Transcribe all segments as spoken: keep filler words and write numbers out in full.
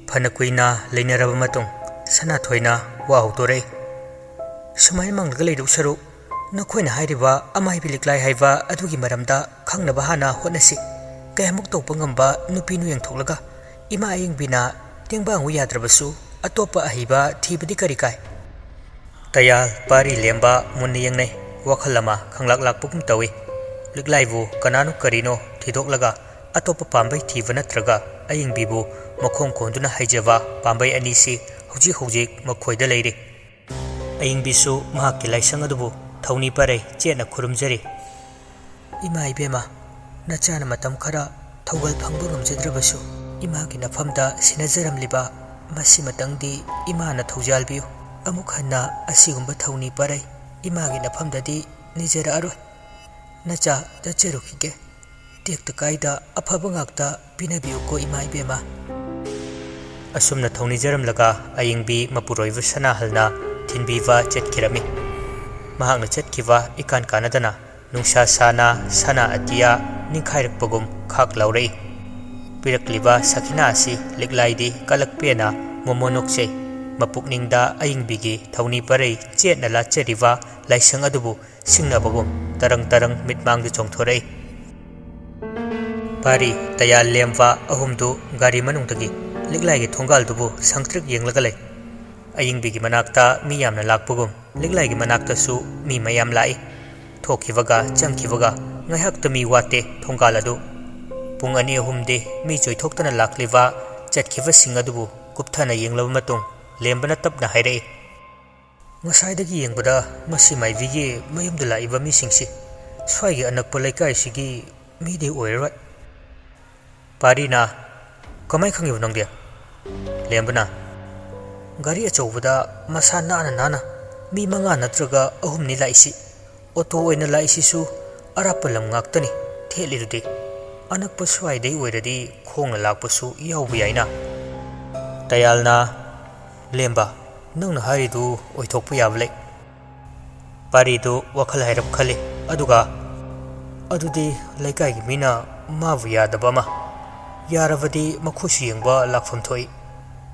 ꯐꯅ ꯀꯨꯏꯅ ꯂꯩꯅꯔꯕ ꯃꯇꯨꯡ, ꯁꯅꯥꯊꯣꯏꯅ ꯋꯥ ꯍꯧꯗꯣꯔꯛꯏ꯫ "ꯁꯨꯃꯥꯏꯅ ꯃꯪꯂꯒ ꯂꯩꯗꯧ ꯁꯔꯨꯛ, ꯅꯈꯣꯏꯅ ꯍꯥꯏꯔꯤꯕ ꯑꯃꯥꯏꯕꯤ ꯂꯤꯛꯂꯥꯏ ꯍꯥꯏꯕ ꯑꯗꯨꯒꯤ ꯃꯔꯝꯗ ꯈꯪꯅꯕ ꯍꯥꯟꯅ ꯍꯣꯠꯅꯁꯤ꯫ ꯀꯌꯥꯃꯨꯛ ꯇꯧꯕ ꯉꯝꯕ ꯅꯨꯄꯤꯅꯣ ꯌꯦꯡꯊꯣꯛꯂꯒ ꯏꯃꯥ ꯑꯌꯤꯡꯕꯤꯅ ꯇꯦꯡꯕꯥꯡꯉꯨ ꯌꯥꯗ꯭ꯔꯕꯁꯨ ꯑꯇꯣꯞꯄ ꯑꯍꯩꯕ ꯊꯤꯕꯗꯤ ꯀꯔꯤ ꯀꯥꯏ?" ꯇꯌꯥꯜ ꯄꯥꯔꯤ ꯂꯦꯝꯕ ꯃꯨꯟꯅ ꯌꯦꯡꯅꯩ꯫ ꯋꯥꯈꯜ ꯑꯃ ꯈꯪꯂꯥꯛ ꯂꯥꯛꯄꯒꯨꯝ ꯇꯧꯏ꯫ ꯂꯤꯛꯂꯥꯏꯕꯨ ꯀꯅꯥꯅꯣ ꯀꯔꯤꯅꯣ ꯊꯤꯗꯣꯛꯂꯒ ꯑꯇꯣꯞꯄ ꯄꯥꯝꯕꯩ ꯊꯤꯕ ꯅꯠꯇ꯭ꯔꯒ ꯑꯌꯤꯡꯕꯤꯕꯨ ꯃꯈꯣꯡ ꯀꯣꯟꯗꯨꯅ ꯍꯥꯏꯖꯕ ꯄꯥꯝꯕꯩ ꯑꯅꯤꯁꯤ ꯍꯧꯖꯤꯛ ꯍꯧꯖꯤꯛ ꯃꯈꯣꯏꯗ ꯂꯩꯔꯤ꯫ ꯑꯌꯤꯡꯕꯤꯁꯨ ꯃꯍꯥꯛꯀꯤ ꯂꯥꯏꯁꯪ ꯑꯗꯨꯕꯨ ꯊꯧꯅꯤ ꯄꯔꯩ ꯆꯦꯠꯅ ꯈꯨꯔꯨꯝꯖꯔꯤ꯫ "ꯏꯃꯥ ꯏꯕꯦꯝꯃ, ꯅꯆꯥꯅ ꯃꯇꯝ ꯈꯔ ꯊꯧꯒꯜ ꯐꯪꯕ ꯉꯝꯖꯗ꯭ꯔꯕꯁꯨ, ꯏꯃꯥꯒꯤ ꯅꯐꯝꯗ ꯁꯤꯟꯅꯖꯔꯝꯂꯤꯕ ꯃꯁꯤꯃꯇꯪꯗꯤ ꯏꯃꯥꯅ ꯊꯧꯖꯥꯜꯕꯤꯌꯨ꯫ ꯑꯃꯨꯛ ꯍꯟꯅ ꯑꯁꯤꯒꯨꯝꯕ ꯊꯧꯅꯤ ꯄꯔꯩ ꯏꯃꯥꯒꯤ ꯅꯐꯝꯗꯗꯤ ꯅꯤꯖꯔꯛꯑꯔꯣꯏ꯫ ꯅꯆꯥ ꯆꯠꯆꯔꯨꯈꯤꯒꯦ꯫ ꯇꯦꯛꯇ ꯀꯥꯏꯗ ꯑꯐꯕ ꯉꯥꯛꯇ ꯄꯤꯅꯕꯤꯌꯨꯀꯣ, ꯏꯃꯥ ꯏꯕꯦꯝꯃ꯫" ꯑꯁꯨꯝꯅ ꯊꯧꯅꯤꯖꯔꯝꯂꯒ ꯑꯌꯤꯡꯕꯤ ꯃꯄꯨꯔꯣꯏꯕ ꯁꯅꯥꯍꯜꯅ ꯊꯤꯟꯕꯤꯕ ꯆꯠꯈꯤꯔꯝꯃꯤ꯫ ꯃꯍꯥꯛꯅ ꯆꯠꯈꯤꯕ ꯏꯀꯥꯟ ꯀꯥꯟꯅꯗꯅ ꯅꯨꯡꯁꯥ ꯁꯥꯅ ꯁꯅꯥ ꯑꯇꯤꯌꯥ ꯅꯤꯡꯈꯥꯏꯔꯛꯄꯒꯨꯝ ꯈꯥꯛ ꯂꯥꯎꯔꯛꯏ꯫ ꯄꯤꯔꯛꯂꯤꯕ ꯁꯈꯤꯅꯥ ꯑꯁꯤ ꯂꯤꯛꯂꯥꯏꯗꯤ ꯀꯂꯛꯄꯦꯅ ꯃꯣꯃꯣ ꯅꯣꯛꯆꯩ꯫ ꯃꯄꯨꯛꯅꯤꯡꯗ ꯑꯌꯤꯡꯕꯤꯒꯤ ꯊꯧꯅꯤ ꯄꯔꯩ ꯆꯦꯠꯅ ꯂꯥꯠꯆꯔꯤꯕ ꯂꯥꯏꯁꯪ ꯑꯗꯨꯕꯨ ꯁꯤꯡꯅꯕꯒꯨꯝ ꯇꯔꯪ ꯇꯔꯪ ꯃꯤꯠꯃꯥꯡꯗ ꯆꯣꯡꯊꯣꯔꯛꯏ꯫ ꯄꯥꯔꯤ, ꯇꯌꯥꯜ ꯂꯦꯝꯕ ꯑꯍꯨꯝꯗꯨ ꯒꯥꯔꯤ ꯃꯅꯨꯡꯗꯒꯤ ꯂꯤꯛꯂꯥꯏꯒꯤ ꯊꯣꯡꯒꯥꯜꯗꯨꯕꯨ ꯁꯪꯇ꯭ꯔꯤꯛ ꯌꯦꯡꯂꯒ ꯂꯩ꯫ ꯑꯌꯤꯡꯕꯤꯒꯤ ꯃꯅꯥꯛꯇ ꯃꯤ ꯌꯥꯝꯅ ꯂꯥꯛꯄꯒꯨꯝ ꯂꯤꯛꯂꯥꯏꯒꯤ ꯃꯅꯥꯛꯇꯁꯨ ꯃꯤ ꯃꯌꯥꯝ ꯂꯥꯛꯏ꯫ ꯊꯣꯛꯈꯤꯕꯒ ꯆꯪꯈꯤꯕꯒ ꯉꯥꯏꯍꯥꯛꯇ ꯃꯤ ꯋꯥꯠꯇꯦ ꯊꯣꯡꯒꯥꯜ ꯑꯗꯨ꯫ ꯄꯨꯡ ꯑꯅꯤ ꯑꯍꯨꯝꯗꯤ ꯃꯤ ꯆꯣꯏꯊꯣꯛꯇꯅ ꯂꯥꯛꯂꯤꯕ ꯆꯠꯈꯤꯕꯁꯤꯡ ꯑꯗꯨꯕꯨ ꯀꯨꯞꯊꯅ ꯌꯦꯡꯂꯕ ꯃꯇꯨꯡ ꯂꯦꯝꯕꯅ ꯇꯞꯅ ꯍꯥꯏꯔꯛꯏ꯫ "ꯉꯁꯥꯏꯗꯒꯤ ꯌꯦꯡꯕꯗ ꯃꯁꯤ ꯃꯥꯏꯕꯤꯒꯤ ꯃꯌꯨꯝꯗ ꯂꯥꯛꯏꯕ ꯃꯤꯁꯤꯡꯁꯤ ꯁ꯭ꯋꯥꯏꯒꯤ ꯑꯅꯛꯄ ꯂꯩꯀꯥꯏꯁꯤꯒꯤ ꯃꯤꯗꯤ ꯑꯣꯏꯔꯔꯣꯏ꯫" ꯄꯥꯔꯤꯅ, "ꯀꯃꯥꯏ ꯈꯪꯉꯤꯕ ꯅꯪꯗꯤ?" ꯂꯦꯝꯕꯅ, "ꯒꯥꯔꯤ ꯑꯆꯧꯕꯗ ꯃꯁꯥ ꯅꯥꯟꯅ ꯅꯥꯟꯅ ꯃꯤ ꯃꯉꯥ ꯅꯠꯇ꯭ꯔꯒ ꯑꯍꯨꯝꯅꯤ ꯂꯥꯛꯏꯁꯤ꯫ ꯑꯣꯇꯣ ꯑꯣꯏꯅ ꯂꯥꯛꯏꯁꯤꯁꯨ ꯑꯔꯥꯞꯄ ꯂꯝ ꯉꯥꯛꯇꯅꯤ ꯊꯦꯠꯂꯤꯗꯨꯗꯤ꯫ ꯑꯅꯛꯄ ꯁ꯭ꯋꯥꯏꯗꯩ ꯑꯣꯏꯔꯗꯤ ꯈꯣꯡꯅ ꯂꯥꯛꯄꯁꯨ ꯌꯥꯎꯕ ꯌꯥꯏꯅ꯫" ꯇꯌꯥꯜꯅ, "ꯂꯦꯝꯕ, ꯅꯪꯅ ꯍꯥꯏꯔꯤꯗꯨ ꯑꯣꯏꯊꯣꯛꯄ ꯌꯥꯕ ꯂꯩ꯫" ꯄꯥꯔꯤꯗꯨ ꯋꯥꯈꯜ ꯍꯥꯏꯔꯞ ꯈꯜꯂꯤ꯫ ꯑꯗꯨꯒ, "ꯑꯗꯨꯗꯤ ꯂꯩꯀꯥꯏꯒꯤ ꯃꯤꯅ ꯃꯥꯕꯨ ꯌꯥꯗꯕ ꯑꯃ, ꯌꯥꯔꯕꯗꯤ ꯃꯈꯣꯏꯁꯨ ꯌꯦꯡꯕ ꯂꯥꯛꯐꯝ ꯊꯣꯛꯏ꯫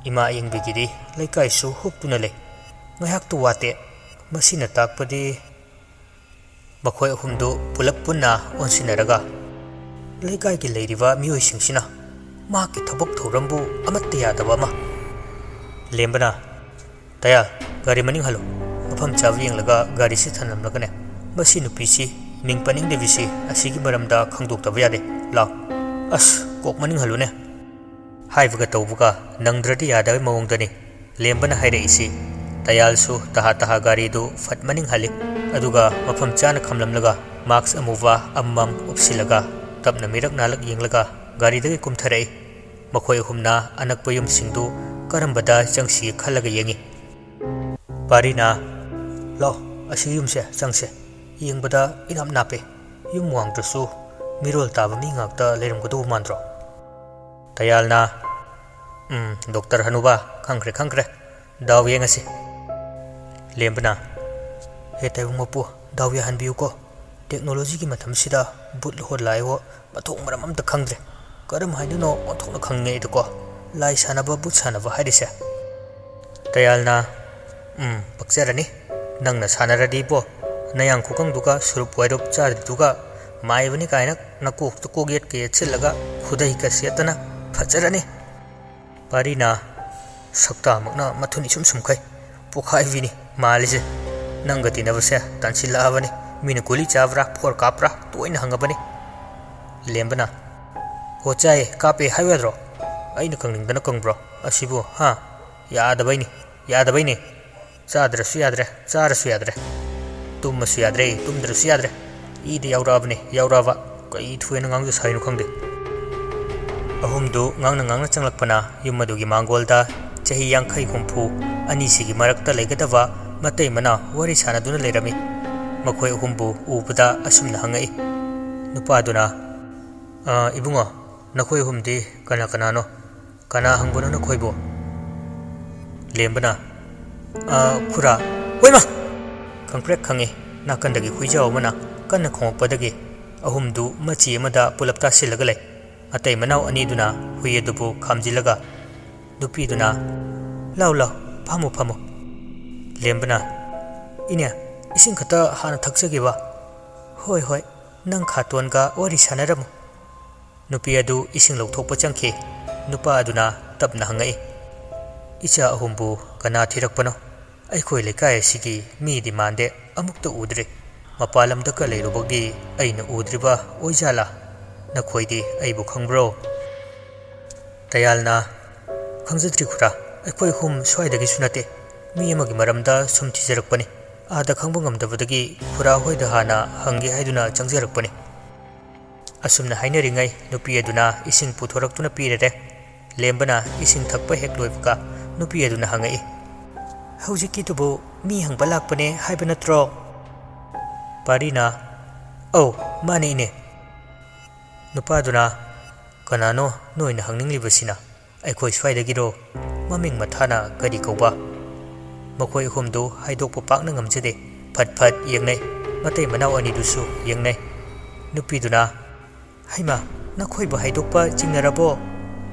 ꯏꯃꯥ ꯑꯌꯤꯡꯕꯤꯒꯤꯗꯤ ꯂꯩꯀꯥꯏꯁꯨ ꯍꯨꯞꯇꯨꯅ ꯂꯩ꯫ ꯉꯥꯏꯍꯥꯛꯇ ꯋꯥꯠꯇꯦ꯫ ꯃꯁꯤꯅ ꯇꯥꯛꯄꯗꯤ ꯃꯈꯣꯏ ꯑꯍꯨꯝꯗꯨ ꯄꯨꯂꯞ ꯄꯨꯟꯅ ꯑꯣꯟꯁꯤꯟꯅꯔꯒ ꯂꯩꯀꯥꯏꯒꯤ ꯂꯩꯔꯤꯕ ꯃꯤꯑꯣꯏꯁꯤꯡꯁꯤꯅ ꯃꯍꯥꯛꯀꯤ ꯊꯕꯛ ꯊꯧꯔꯝꯕꯨ ꯑꯃꯠꯇ ꯌꯥꯗꯕ ꯑꯃ꯫ ꯂꯦꯝꯕꯅ, "ꯇꯌꯥꯜ, ꯒꯥꯔꯤ ꯃꯅꯤꯡ ꯍꯜꯂꯨ꯫ ꯃꯐꯝ ꯆꯥꯕ ꯌꯦꯡꯂꯒ ꯒꯥꯔꯤꯁꯤ ꯊꯅꯝꯂꯒꯅꯦ, ꯃꯁꯤ ꯅꯨꯄꯤꯁꯤ ꯃꯤꯡ ꯄꯟꯅꯤꯡꯗꯕꯤꯁꯤ ꯑꯁꯤꯒꯤ ꯃꯔꯝꯗ ꯈꯪꯗꯣꯛꯇꯕ ꯌꯥꯗꯦ꯫ ꯂꯥꯎ꯫ ꯑꯁ, ꯀꯣꯛ ꯃꯅꯤꯡ ꯍꯜꯂꯨꯅꯦ꯫" ꯍꯥꯏꯕꯒ ꯇꯧꯕꯒ ꯅꯪꯗ꯭ꯔꯗꯤ ꯌꯥꯗꯕꯩ ꯃꯑꯣꯡꯗꯅꯤ ꯂꯦꯝꯕꯅ ꯍꯥꯏꯔꯛꯏꯁꯤ꯫ ꯇꯌꯥꯜꯁꯨ ꯇꯍꯥ ꯇꯍꯥ ꯒꯥꯔꯤꯗꯨ ꯐꯠ ꯃꯅꯤꯡ ꯍꯜꯂꯤ꯫ ꯑꯗꯨꯒ ꯃꯐꯝ ꯆꯥꯅ ꯈꯝꯂꯝꯂꯒ ꯃꯥꯛꯁ ꯑꯃꯨꯕ ꯑꯃꯃꯝ ꯎꯞꯁꯤꯜꯂꯒ ꯇꯞꯅ ꯃꯤꯔꯛ ꯅꯥꯂꯛ ꯌꯦꯡꯂꯒ ꯒꯥꯔꯤꯗꯒꯤ ꯀꯨꯝꯊꯔꯛꯏ꯫ ꯃꯈꯣꯏ ꯑꯍꯨꯝꯅ ꯑꯅꯛꯄ ꯌꯨꯝꯁꯤꯡꯗꯨ ꯀꯔꯝꯕꯗ ꯆꯪꯁꯤꯒꯦ ꯈꯜꯂꯒ ꯌꯦꯡꯏ꯫ ꯄꯥꯔꯤꯅ, "ꯂꯥꯎ, ꯑꯁꯤꯒꯤ ꯌꯨꯝꯁꯦ ꯆꯪꯁꯦ꯫ ꯌꯦꯡꯕꯗ ꯏꯅꯥꯞ ꯅꯥꯞꯄꯦ꯫ ꯌꯨꯝ ꯋꯥꯡꯗ꯭ꯔꯁꯨ ꯃꯤꯔꯣꯜ ꯇꯥꯕ ꯃꯤ ꯉꯥꯛꯇ ꯂꯩꯔꯝꯒꯗꯧꯕ ꯃꯥꯟꯗ꯭ꯔꯣ?" ꯇꯌꯥꯜꯅ, "ꯎꯝ, ꯗꯣꯛꯇꯔ ꯍꯅꯨꯕ, ꯈꯪꯈ꯭ꯔꯦ, ꯈꯪꯈ꯭ꯔꯦ꯫ ꯗꯥꯎ ꯌꯦꯡꯉꯁꯤ꯫" ꯂꯦꯝꯕꯅ, "ꯍꯦ ꯇꯥꯏꯕꯪ ꯃꯄꯨ, ꯗꯥꯎ ꯌꯥꯍꯟꯕꯤꯌꯨꯀꯣ꯫ ꯇꯦꯛꯅꯣꯂꯣꯖꯤꯒꯤ ꯃꯇꯝꯁꯤꯗ ꯕꯨꯠ ꯍꯣ ꯂꯥꯏ ꯍꯣ ꯃꯊꯣꯡ ꯃꯔꯝ ꯑꯝꯇ ꯈꯪꯗ꯭ꯔꯦ꯫ ꯀꯔꯝ ꯍꯥꯏꯗꯣꯏꯅꯣ ꯑꯣꯟꯊꯣꯛꯅ ꯈꯪꯅꯤꯡꯉꯛꯏꯗꯀꯣ, ꯂꯥꯏ ꯁꯥꯟꯅꯕ, ꯕꯨꯠ ꯁꯥꯟꯅꯕ ꯍꯥꯏꯔꯤꯁꯦ꯫" ꯇꯌꯥꯜꯅ, "ꯎꯝ, ꯄꯛꯆꯔꯅꯤ꯫ ꯅꯪꯅ ꯁꯥꯟꯅꯔꯗꯤꯕꯣ, ꯅꯌꯥꯡ ꯈꯨꯀꯪꯗꯨꯒ ꯁꯨꯔꯨꯞ ꯋꯥꯏꯔꯨꯞ ꯆꯥꯗ꯭ꯔꯤꯗꯨꯒ ꯃꯥꯏꯕꯅꯤ ꯀꯥꯏꯅ ꯅꯀꯣꯛꯇ ꯀꯣꯛ ꯌꯦꯠꯀ ꯌꯦꯠꯁꯤꯜꯂꯒ ꯈꯨꯗꯩꯒ ꯁꯦꯠꯇꯅ ꯐꯖꯔꯅꯤ꯫" ꯄꯥꯔꯤꯅ, ꯁꯛꯇꯥꯃꯛꯅ ꯃꯊꯨꯟ ꯏꯁꯨꯝ ꯁꯨꯝꯈꯩ꯫ "ꯄꯣꯈꯥꯏꯕꯤꯅꯤ ꯃꯥꯜꯂꯤꯁꯦ꯫ ꯅꯪꯒ ꯇꯤꯟꯅꯕꯁꯦ ꯇꯟꯁꯤꯜꯂꯛꯑꯕꯅꯤ꯫ ꯃꯤꯅ ꯒꯨꯂꯤ ꯆꯥꯕ꯭ꯔꯥ, ꯐꯣꯔ ꯀꯥꯞꯄ꯭ꯔꯥ ꯇꯣꯏꯅ ꯍꯪꯉꯕꯅꯤ꯫" ꯂꯦꯝꯕꯅ, "ꯍꯣ, ꯆꯥꯏꯌꯦ, ꯀꯥꯞꯄꯦ ꯍꯥꯏꯌꯨ ꯌꯥꯗ꯭ꯔꯣ? ꯑꯩꯅ ꯀꯪꯅꯤꯡꯗꯅ ꯀꯪꯕ꯭ꯔꯣ ꯑꯁꯤꯕꯨ, ꯍꯥ? ꯌꯥꯗꯕꯩꯅꯤ, ꯌꯥꯗꯕꯩꯅꯤ꯫ ꯆꯥꯗ꯭ꯔꯁꯨ ꯌꯥꯗ꯭ꯔꯦ, ꯆꯥꯔꯁꯨ ꯌꯥꯗ꯭ꯔꯦ꯫ ꯇꯨꯝꯃꯁꯨ ꯌꯥꯗ꯭ꯔꯦ, ꯇꯨꯝꯗ꯭ꯔꯁꯨ ꯌꯥꯗ꯭ꯔꯦ꯫ ꯏꯗ ꯌꯥꯎꯔꯛꯑꯕꯅꯦ, ꯌꯥꯎꯔꯛꯑꯕ꯫ ꯀꯩ ꯊꯣꯏꯅ ꯉꯥꯡꯖ ꯁꯥꯏꯅꯣ ꯈꯪꯗꯦ꯫" ꯑꯍꯨꯝꯗꯨ ꯉꯥꯡꯅ ꯉꯥꯡꯅ ꯆꯪꯂꯛꯄꯅ ꯌꯨꯝ ꯑꯗꯨꯒꯤ ꯃꯥꯡꯒꯣꯜꯗ ꯆꯍꯤ ꯌꯥꯡꯈꯩ ꯍꯨꯝꯐꯨ ꯑꯅꯤꯁꯤꯒꯤ ꯃꯔꯛꯇ ꯂꯩꯒꯗꯕ ꯃꯇꯩ ꯃꯅꯥꯎ ꯋꯥꯔꯤ ꯁꯥꯟꯅꯗꯨꯅ ꯂꯩꯔꯝꯃꯤ꯫ ꯃꯈꯣꯏ ꯑꯍꯨꯝꯕꯨ ꯎꯕꯗ ꯑꯁꯨꯝꯅ ꯍꯪꯉꯛꯏ꯫ ꯅꯨꯄꯥꯗꯨꯅ, "ꯑ, ꯏꯕꯨꯡꯉꯣ, ꯅꯈꯣꯏ ꯑꯍꯨꯝꯗꯤ ꯀꯅꯥ ꯀꯅꯥꯅꯣ? ꯀꯅꯥ ꯍꯪꯕꯅꯣ ꯅꯈꯣꯏꯕꯨ?" ꯂꯦꯝꯕꯅ, "ꯑ, ꯈꯨꯔꯥ꯫" ꯍꯣꯏꯃ! ꯈꯪꯄ꯭ꯔꯦꯛ ꯈꯪꯉꯤ꯫ ꯅꯥꯀꯟꯗꯒꯤ ꯍꯨꯏꯖꯥꯎ ꯑꯃꯅ ꯀꯟꯅ ꯈꯣꯡꯂꯛꯄꯗꯒꯤ ꯑꯍꯨꯝꯗꯨ ꯃꯆꯤ ꯑꯃꯗ ꯄꯨꯂꯞ ꯇꯥꯁꯤꯜꯂꯒ ꯂꯩ꯫ ꯃꯇꯩ ꯃꯅꯥꯎ ꯑꯅꯤꯗꯨꯅ ꯍꯨꯏ ꯑꯗꯨꯕꯨ ꯈꯥꯝꯖꯤꯜꯂꯒ, ꯅꯨꯄꯤꯗꯨꯅ, "ꯂꯥꯎ, ꯂꯥꯎ, ꯐꯝꯃꯨ, ꯐꯝꯃꯨ꯫" ꯂꯦꯝꯕꯅ, "ꯏꯅꯦ, ꯏꯁꯤꯡ ꯈꯛꯇ ꯍꯥꯟꯅ ꯊꯛꯆꯒꯦꯕ꯫" "ꯍꯣꯏ, ꯍꯣꯏ, ꯅꯪ ꯈꯥꯇꯣꯟꯒ ꯋꯥꯔꯤ ꯁꯥꯟꯅꯔꯝꯃꯨ꯫" ꯅꯨꯄꯤ ꯑꯗꯨ ꯏꯁꯤꯡ ꯂꯧꯊꯣꯛꯄ ꯆꯪꯈꯤ꯫ ꯅꯨꯄꯥ ꯑꯗꯨꯅ ꯇꯞꯅ ꯍꯪꯉꯛꯏ, "ꯏꯆꯥ ꯑꯍꯨꯝꯕꯨ ꯀꯅꯥ ꯊꯤꯔꯛꯄꯅꯣ? ꯑꯩꯈꯣꯏ ꯂꯩꯀꯥꯏ ꯑꯁꯤꯒꯤ ꯃꯤꯗꯤ ꯃꯥꯟꯗꯦ, ꯑꯃꯨꯛꯇ ꯎꯗ꯭ꯔꯤ꯫ ꯃꯄꯥꯟ ꯂꯝꯗꯒ ꯂꯩꯔꯨꯕꯒꯤ ꯑꯩꯅ ꯎꯗ꯭ꯔꯤꯕ ꯑꯣꯏꯖꯥꯠꯂꯥ? ꯅꯈꯣꯏꯗꯤ ꯑꯩꯕꯨ ꯈꯪꯕ꯭ꯔꯣ?" ꯇꯌꯥꯜꯅ, "ꯈꯪꯖꯗ꯭ꯔꯤ ꯈꯨꯔꯥ, ꯑꯩꯈꯣꯏ ꯑꯍꯨꯝ ꯁ꯭ꯋꯥꯏꯗꯒꯤꯁꯨ ꯅꯠꯇꯦ꯫ ꯃꯤ ꯑꯃꯒꯤ ꯃꯔꯝꯗ ꯁꯨꯝ ꯊꯤꯖꯔꯛꯄꯅꯤ꯫ ꯑꯥꯗ ꯈꯪꯕ ꯉꯝꯗꯕꯗꯒꯤ ꯈꯨꯔꯥ ꯍꯣꯏꯗ ꯍꯥꯟꯅ ꯍꯪꯒꯦ ꯍꯥꯏꯗꯨꯅ ꯆꯪꯖꯔꯛꯄꯅꯤ꯫" ꯑꯁꯨꯝꯅ ꯍꯥꯏꯅꯔꯤꯉꯩ ꯅꯨꯄꯤ ꯑꯗꯨꯅ ꯏꯁꯤꯡ ꯄꯨꯊꯣꯔꯛꯇꯨꯅ ꯄꯤꯔꯔꯦ꯫ ꯂꯦꯝꯕꯅ ꯏꯁꯤꯡ ꯊꯛꯄ ꯍꯦꯛ ꯂꯣꯏꯕꯒ ꯅꯨꯄꯤ ꯑꯗꯨꯅ ꯍꯪꯉꯛꯏ, "ꯍꯧꯖꯤꯛꯀꯤꯗꯨꯕꯨ ꯃꯤ ꯍꯪꯕ ꯂꯥꯛꯄꯅꯦ ꯍꯥꯏꯕ ꯅꯠꯇ꯭ꯔꯣ?" ꯄꯥꯔꯤꯅ, "ꯑꯧ, ꯃꯥꯅꯦ ꯏꯅꯦ꯫" ꯅꯨꯄꯥꯗꯨꯅ, "ꯀꯅꯥꯅꯣ ꯅꯣꯏꯅ ꯍꯪꯅꯤꯡꯂꯤꯕꯁꯤꯅ? ꯑꯩꯈꯣꯏ ꯁ꯭ꯋꯥꯏꯗꯒꯤꯔꯣ? ꯃꯃꯤꯡ ꯃꯊꯥꯅ ꯀꯔꯤ ꯀꯧꯕ?" ꯃꯈꯣꯏ ꯑꯍꯨꯝꯗꯨ ꯍꯥꯏꯗꯣꯛꯄ ꯄꯥꯛꯅ ꯉꯝꯖꯗꯦ꯫ ꯐꯠ ꯐꯠ ꯌꯦꯡꯅꯩ꯫ ꯃꯇꯩ ꯃꯅꯥꯎ ꯑꯅꯤꯗꯨꯁꯨ ꯌꯦꯡꯅꯩ꯫ ꯅꯨꯄꯤꯗꯨꯅ, "ꯍꯩꯃꯥ, ꯅꯈꯣꯏꯕꯨ ꯍꯥꯏꯗꯣꯛꯄ ꯆꯤꯡꯅꯔꯕꯣ?"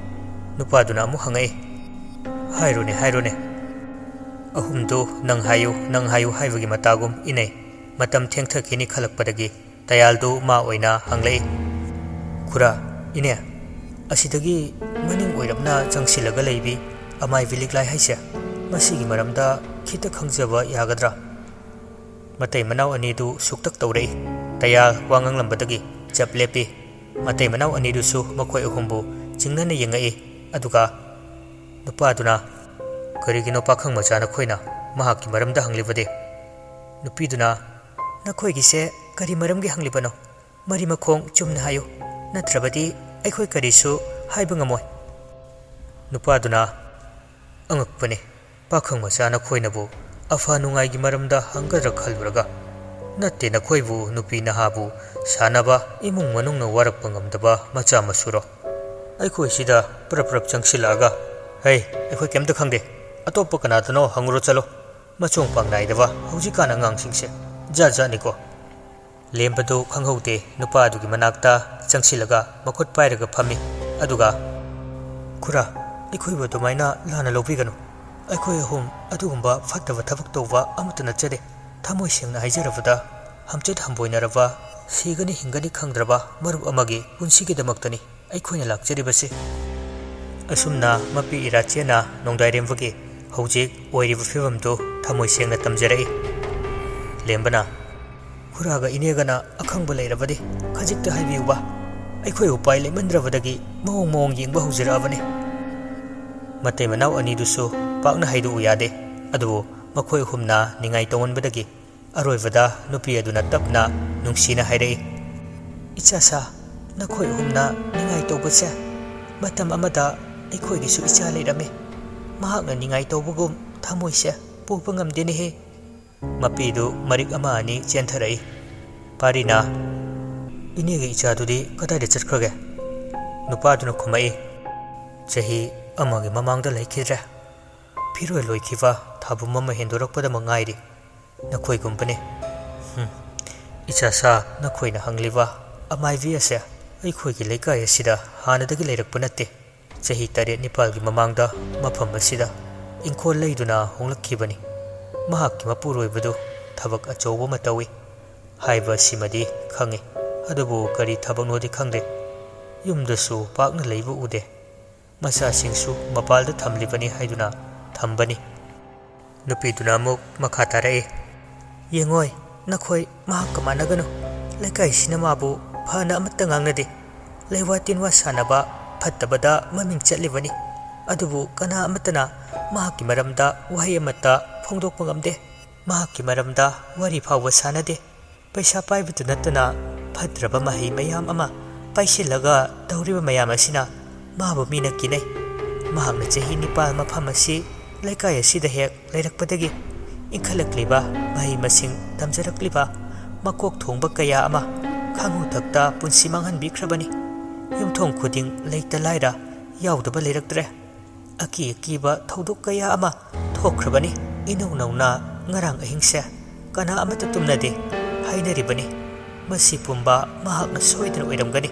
ꯅꯨꯄꯥꯗꯨꯅ ꯑꯃꯨꯛ ꯍꯪꯉꯛꯏ, "ꯍꯥꯏꯔꯨꯅꯦ, ꯍꯥꯏꯔꯨꯅꯦ꯫" ꯑꯍꯨꯝꯗꯨ "ꯅꯪ ꯍꯥꯏꯌꯨ, ꯅꯪ ꯍꯥꯏꯌꯨ" ꯍꯥꯏꯕꯒꯤ ꯃꯇꯥꯒꯨꯝ ꯏꯅꯩ꯫ ꯃꯇꯝ ꯊꯦꯡꯊꯈꯤꯅꯤ ꯈꯜꯂꯛꯄꯗꯒꯤ ꯇꯌꯥꯜꯗꯨ ꯃꯥ ꯑꯣꯏꯅ ꯍꯪꯂꯛꯏ, "ꯈꯨꯔꯥ, ꯏꯅꯦ, ꯑꯁꯤꯗꯒꯤ ꯃꯅꯤꯡ ꯑꯣꯏꯔꯞꯅ ꯆꯪꯁꯤꯜꯂꯒ ꯂꯩꯕꯤ ꯑꯃꯥꯏꯕꯤ ꯂꯤꯛꯂꯥꯏ ꯍꯥꯏꯁꯦ, ꯃꯁꯤꯒꯤ ꯃꯔꯝꯗ ꯈꯤꯇ ꯈꯪꯖꯕ ꯌꯥꯒꯗ꯭ꯔꯥ?" ꯃꯇꯩ ꯃꯅꯥꯎ ꯑꯅꯤꯗꯨ ꯁꯨꯛꯇꯛ ꯇꯧꯔꯛꯏ꯫ ꯇꯌꯥꯜ ꯋꯥ ꯉꯥꯡꯂꯝꯕꯗꯒꯤ ꯆꯞ ꯂꯦꯞꯄꯤ꯫ ꯃꯇꯩ ꯃꯅꯥꯎ ꯑꯅꯤꯗꯨꯁꯨ ꯃꯈꯣꯏ ꯑꯍꯨꯝꯕꯨ ꯆꯤꯡꯅꯅ ꯌꯦꯡꯉꯛꯏ꯫ ꯑꯗꯨꯒ ꯅꯨꯄꯥꯗꯨꯅ, "ꯀꯔꯤꯒꯤꯅꯣ ꯄꯥꯈꯪ ꯃꯆꯥ ꯅꯈꯣꯏꯅ ꯃꯍꯥꯛꯀꯤ ꯃꯔꯝꯗ ꯍꯪꯂꯤꯕꯗꯤ?" ꯅꯨꯄꯤꯗꯨꯅ, "ꯅꯈꯣꯏꯒꯤꯁꯦ ꯀꯔꯤ ꯃꯔꯝꯒꯤ ꯍꯪꯂꯤꯕꯅꯣ? ꯃꯔꯤ ꯃꯈꯣꯡ ꯆꯨꯝꯅ ꯍꯥꯏꯌꯨ, ꯅꯠꯇ꯭ꯔꯕꯗꯤ ꯑꯩꯈꯣꯏ ꯀꯔꯤꯁꯨ ꯍꯥꯏꯕ ꯉꯝꯃꯣꯏ꯫" ꯅꯨꯄꯥꯗꯨꯅ, "ꯑꯉꯛꯄꯅꯤ, ꯄꯥꯈꯪ ꯃꯆꯥ ꯅꯈꯣꯏꯅꯕꯨ ꯑꯐ ꯅꯨꯡꯉꯥꯏꯒꯤ ꯃꯔꯝꯗ ꯍꯪꯒꯗ꯭ꯔꯥ ꯈꯜꯂꯨꯔꯒ, ꯅꯠꯇꯦ, ꯅꯈꯣꯏꯕꯨ ꯅꯨꯄꯤ ꯅꯍꯥꯕꯨ ꯁꯥꯟꯅꯕ, ꯏꯃꯨꯡ ꯃꯅꯨꯡꯅ ꯋꯥꯔꯛꯄ ꯉꯝꯗꯕ ꯃꯆꯥ ꯃꯁꯨꯔꯣ? ꯑꯩꯈꯣꯏ ꯁꯤꯗ ꯄ꯭ꯔꯞ ꯄ꯭ꯔꯞ ꯆꯪꯁꯤꯜꯂꯛꯑꯒ, ꯍꯩ, ꯑꯩꯈꯣꯏ ꯀꯩꯝꯇ ꯈꯪꯗꯦ, ꯑꯇꯣꯞꯄ ꯀꯅꯥꯗꯅꯣ ꯍꯪꯉꯨꯔꯣ ꯆꯠꯂꯣ꯫ ꯃꯆꯣꯡ ꯄꯥꯡ ꯅꯥꯏꯗꯕ ꯍꯧꯖꯤꯛꯀꯥꯟ ꯑꯉꯥꯡꯁꯤꯡꯁꯦ ꯖꯥꯠ ꯖꯥꯠꯅꯤꯀꯣ꯫" ꯂꯦꯝꯕꯗꯨ ꯈꯪꯍꯧꯗꯦ, ꯅꯨꯄꯥ ꯑꯗꯨꯒꯤ ꯃꯅꯥꯛꯇ ꯆꯪꯁꯤꯜꯂꯒ ꯃꯈꯨꯠ ꯄꯥꯏꯔꯒ ꯐꯝꯃꯤ꯫ ꯑꯗꯨꯒ, "ꯈꯨꯔꯥ, ꯑꯩꯈꯣꯏꯕꯨ ꯑꯗꯨꯃꯥꯏꯅ ꯂꯥꯟꯅ ꯂꯧꯕꯤꯒꯅꯨ꯫ ꯑꯩꯈꯣꯏ ꯑꯍꯨꯝ ꯑꯗꯨꯒꯨꯝꯕ ꯐꯠꯇꯕ ꯊꯕꯛ ꯇꯧꯕ ꯑꯃꯠꯇ ꯅꯠꯆꯗꯦ꯫ ꯊꯃꯣꯏ ꯁꯦꯡꯅ ꯍꯥꯏꯖꯔꯕꯗ, ꯍꯝꯆꯠ ꯍꯝꯕꯣꯏꯅꯔꯕ, ꯁꯤꯒꯅꯤ ꯍꯤꯡꯒꯅꯤ ꯈꯪꯗ꯭ꯔꯕ ꯃꯔꯨꯞ ꯑꯃꯒꯤ ꯄꯨꯟꯁꯤꯒꯤꯗꯃꯛꯇꯅꯤ ꯑꯩꯈꯣꯏꯅ ꯂꯥꯛꯆꯔꯤꯕꯁꯤ꯫ ꯑꯁꯨꯝꯅ ꯃꯄꯤ ꯏꯔꯥꯆꯦꯅ ꯅꯣꯡꯗꯥꯏꯔꯦꯝꯕꯒꯤ ꯍꯧꯖꯤꯛ ꯑꯣꯏꯔꯤꯕ ꯐꯤꯕꯝꯗꯨ ꯊꯃꯣꯏ ꯁꯦꯡꯅ ꯇꯝꯖꯔꯛꯏ꯫ ꯂꯦꯝꯕꯅ, "ꯈꯨꯔꯥꯒ ꯏꯅꯦꯒꯅ ꯑꯈꯪꯕ ꯂꯩꯔꯕꯗꯤ ꯈꯖꯤꯛꯇ ꯍꯥꯏꯕꯤꯌꯨꯕ꯫ ꯑꯩꯈꯣꯏ ꯎꯄꯥꯏ ꯂꯩꯃꯟꯗ꯭ꯔꯕꯗꯒꯤ ꯃꯑꯣꯡ ꯃꯑꯣꯡ ꯌꯦꯡꯕ ꯍꯧꯖꯔꯛꯑꯕꯅꯤ꯫" ꯃꯇꯩ ꯃꯅꯥꯎ ꯑꯅꯤꯗꯨꯁꯨ ꯄꯥꯛꯅ ꯍꯥꯏꯗꯣꯛꯎ ꯌꯥꯗꯦ꯫ ꯑꯗꯨꯕꯨ ꯃꯈꯣꯏ ꯑꯍꯨꯝꯅ ꯅꯤꯡꯉꯥꯏ ꯇꯧꯃꯟꯕꯗꯒꯤ ꯑꯔꯣꯏꯕꯗ ꯅꯨꯄꯤ ꯑꯗꯨꯅ ꯇꯞꯅ ꯅꯨꯡꯁꯤꯅ ꯍꯥꯏꯔꯛꯏ, "ꯏꯆꯥ ꯁꯥ, ꯅꯈꯣꯏ ꯑꯍꯨꯝꯅ ꯅꯤꯡꯉꯥꯏ ꯇꯧꯕꯁꯦ, ꯃꯇꯝ ꯑꯃꯗ ꯑꯩꯈꯣꯏꯒꯤꯁꯨ ꯏꯆꯥ ꯂꯩꯔꯝꯃꯤ꯫ ꯃꯍꯥꯛꯅ ꯅꯤꯡꯉꯥꯏ ꯇꯧꯕꯒꯨꯝ ꯊꯃꯣꯏꯁꯦ ꯄꯨꯕ ꯉꯝꯗꯦꯅꯦꯍꯦ꯫" ꯃꯄꯤꯗꯨ ꯃꯔꯤꯛ ꯑꯃ ꯑꯅꯤ ꯆꯦꯟꯊꯔꯛꯏ꯫ ꯄꯥꯔꯤꯅ, "ꯏꯅꯦꯒꯤ ꯏꯆꯥꯗꯨꯗꯤ ꯀꯗꯥꯏꯗ ꯆꯠꯈ꯭ꯔꯒꯦ?" ꯅꯨꯄꯥꯗꯨꯅ ꯈꯨꯝꯃꯛꯏ, "ꯆꯍꯤ ꯑꯃꯒꯤ ꯃꯃꯥꯡꯗ ꯂꯩꯈꯤꯗ꯭ꯔꯦ꯫ ꯐꯤꯔꯣꯏ ꯂꯣꯏꯈꯤꯕ ꯊꯥꯕꯨꯝ ꯑꯃ ꯍꯦꯟꯗꯣꯔꯛꯄꯗꯃꯛ ꯉꯥꯏꯔꯤ꯫ ꯅꯈꯣꯏꯒꯨꯝꯕꯅꯤ꯫" "ꯍꯨꯝ, ꯏꯆꯥ ꯁꯥ, ꯅꯈꯣꯏꯅ ꯍꯪꯂꯤꯕ ꯑꯃꯥꯏꯕꯤ ꯑꯁꯦ ꯑꯩꯈꯣꯏꯒꯤ ꯂꯩꯀꯥꯏ ꯑꯁꯤꯗ ꯍꯥꯟꯅꯗꯒꯤ ꯂꯩꯔꯛꯄ ꯅꯠꯇꯦ꯫ ꯆꯍꯤ ꯇꯔꯦꯠ ꯅꯤꯄꯥꯜꯒꯤ ꯃꯃꯥꯡꯗ ꯃꯐꯝ ꯑꯁꯤꯗ ꯏꯪꯈꯣꯜ ꯂꯩꯗꯨꯅ ꯍꯣꯡꯂꯛꯈꯤꯕꯅꯤ꯫ ꯃꯍꯥꯛꯀꯤ ꯃꯄꯨꯔꯣꯏꯕꯗꯨ ꯊꯕꯛ ꯑꯆꯧꯕ ꯑꯃ ꯇꯧꯏ ꯍꯥꯏꯕꯁꯤꯃꯗꯤ ꯈꯪꯏ, ꯑꯗꯨꯕꯨ ꯀꯔꯤ ꯊꯕꯛꯅꯣꯗꯤ ꯈꯪꯗꯦ꯫ ꯌꯨꯝꯗꯁꯨ ꯄꯥꯛꯅ ꯂꯩꯕ ꯎꯗꯦ꯫ ꯃꯆꯥꯁꯤꯡꯁꯨ ꯃꯄꯥꯜꯗ ꯊꯝꯂꯤꯕꯅꯤ ꯍꯥꯏꯗꯨꯅ ꯊꯝꯕꯅꯤ꯫" ꯅꯨꯄꯤꯗꯨꯅ ꯑꯃꯨꯛ ꯃꯈꯥ ꯇꯥꯔꯛꯏ, "ꯌꯦꯡꯉꯣꯏ, ꯅꯈꯣꯏ ꯃꯍꯥꯛꯀ ꯃꯥꯟꯅꯒꯅꯨ꯫ ꯂꯩꯀꯥꯏꯁꯤꯅ ꯃꯥꯕꯨ ꯐꯅ ꯑꯃꯠꯇ ꯉꯥꯡꯅꯗꯦ꯫ ꯂꯩꯋꯥ ꯇꯤꯟꯋꯥ ꯁꯥꯟꯅꯕ, ꯐꯠꯇꯕꯗ ꯃꯃꯤꯡ ꯆꯠꯂꯤꯕꯅꯤ꯫ ꯑꯗꯨꯕꯨ ꯀꯅꯥ ꯑꯃꯠꯇꯅ ꯃꯍꯥꯛꯀꯤ ꯃꯔꯝꯗ ꯋꯥꯍꯩ ꯑꯃꯠꯇ ꯐꯣꯡꯗꯣꯛꯄ ꯉꯝꯗꯦ꯫ ꯃꯍꯥꯛꯀꯤ ꯃꯔꯝꯗ ꯋꯥꯔꯤ ꯐꯥꯎꯕ ꯁꯥꯟꯅꯗꯦ꯫ ꯄꯩꯁꯥ ꯄꯥꯏꯕꯇ ꯅꯠꯇꯅ ꯐꯠꯇ꯭ꯔꯕ ꯃꯍꯩ ꯃꯌꯥꯝ ꯑꯃ ꯄꯥꯏꯁꯤꯜꯂꯒ ꯇꯧꯔꯤꯕ ꯃꯌꯥꯝ ꯑꯁꯤꯅ ꯃꯥꯕꯨ ꯃꯤꯅ ꯀꯤꯅꯩ꯫ ꯃꯍꯥꯛꯅ ꯆꯍꯤ ꯅꯤꯄꯥꯜ ꯃꯐꯝ ꯑꯁꯤ, ꯂꯩꯀꯥꯏ ꯑꯁꯤꯗ ꯍꯦꯛ ꯂꯩꯔꯛꯄꯗꯒꯤ ꯏꯟꯈꯠꯂꯛꯂꯤꯕ, ꯃꯍꯩ ꯃꯁꯤꯡ ꯇꯝꯖꯔꯛꯂꯤꯕ ꯃꯀꯣꯛ ꯊꯣꯡꯕ ꯀꯌꯥ ꯑꯃ ꯈꯥꯉꯨꯊꯛꯇ ꯄꯨꯟꯁꯤ ꯃꯥꯡꯍꯟꯕꯤꯈ꯭ꯔꯕꯅꯤ꯫ ꯌꯨꯝꯊꯣꯡ ꯈꯨꯗꯤꯡ ꯂꯩꯇ ꯂꯥꯏꯔ ꯌꯥꯎꯗꯕ ꯂꯩꯔꯛꯇ꯭ꯔꯦ꯫ ꯑꯀꯤ ꯑꯀꯤꯕ ꯊꯧꯗꯣꯛ ꯀꯌꯥ ꯑꯃ ꯊꯣꯛꯈ꯭ꯔꯕꯅꯤ꯫ ꯏꯅꯧ ꯅꯧꯅ ꯉꯔꯥꯡ ꯑꯍꯤꯡꯁꯦ ꯀꯅꯥ ꯑꯃꯠꯇ ꯇꯨꯝꯅꯗꯦ ꯍꯥꯏꯅꯔꯤꯕꯅꯤ꯫ ꯃꯁꯤ ꯄꯨꯝꯕ ꯃꯍꯥꯛꯅ ꯁꯣꯏꯗꯅ ꯑꯣꯏꯔꯝꯒꯅꯤ꯫"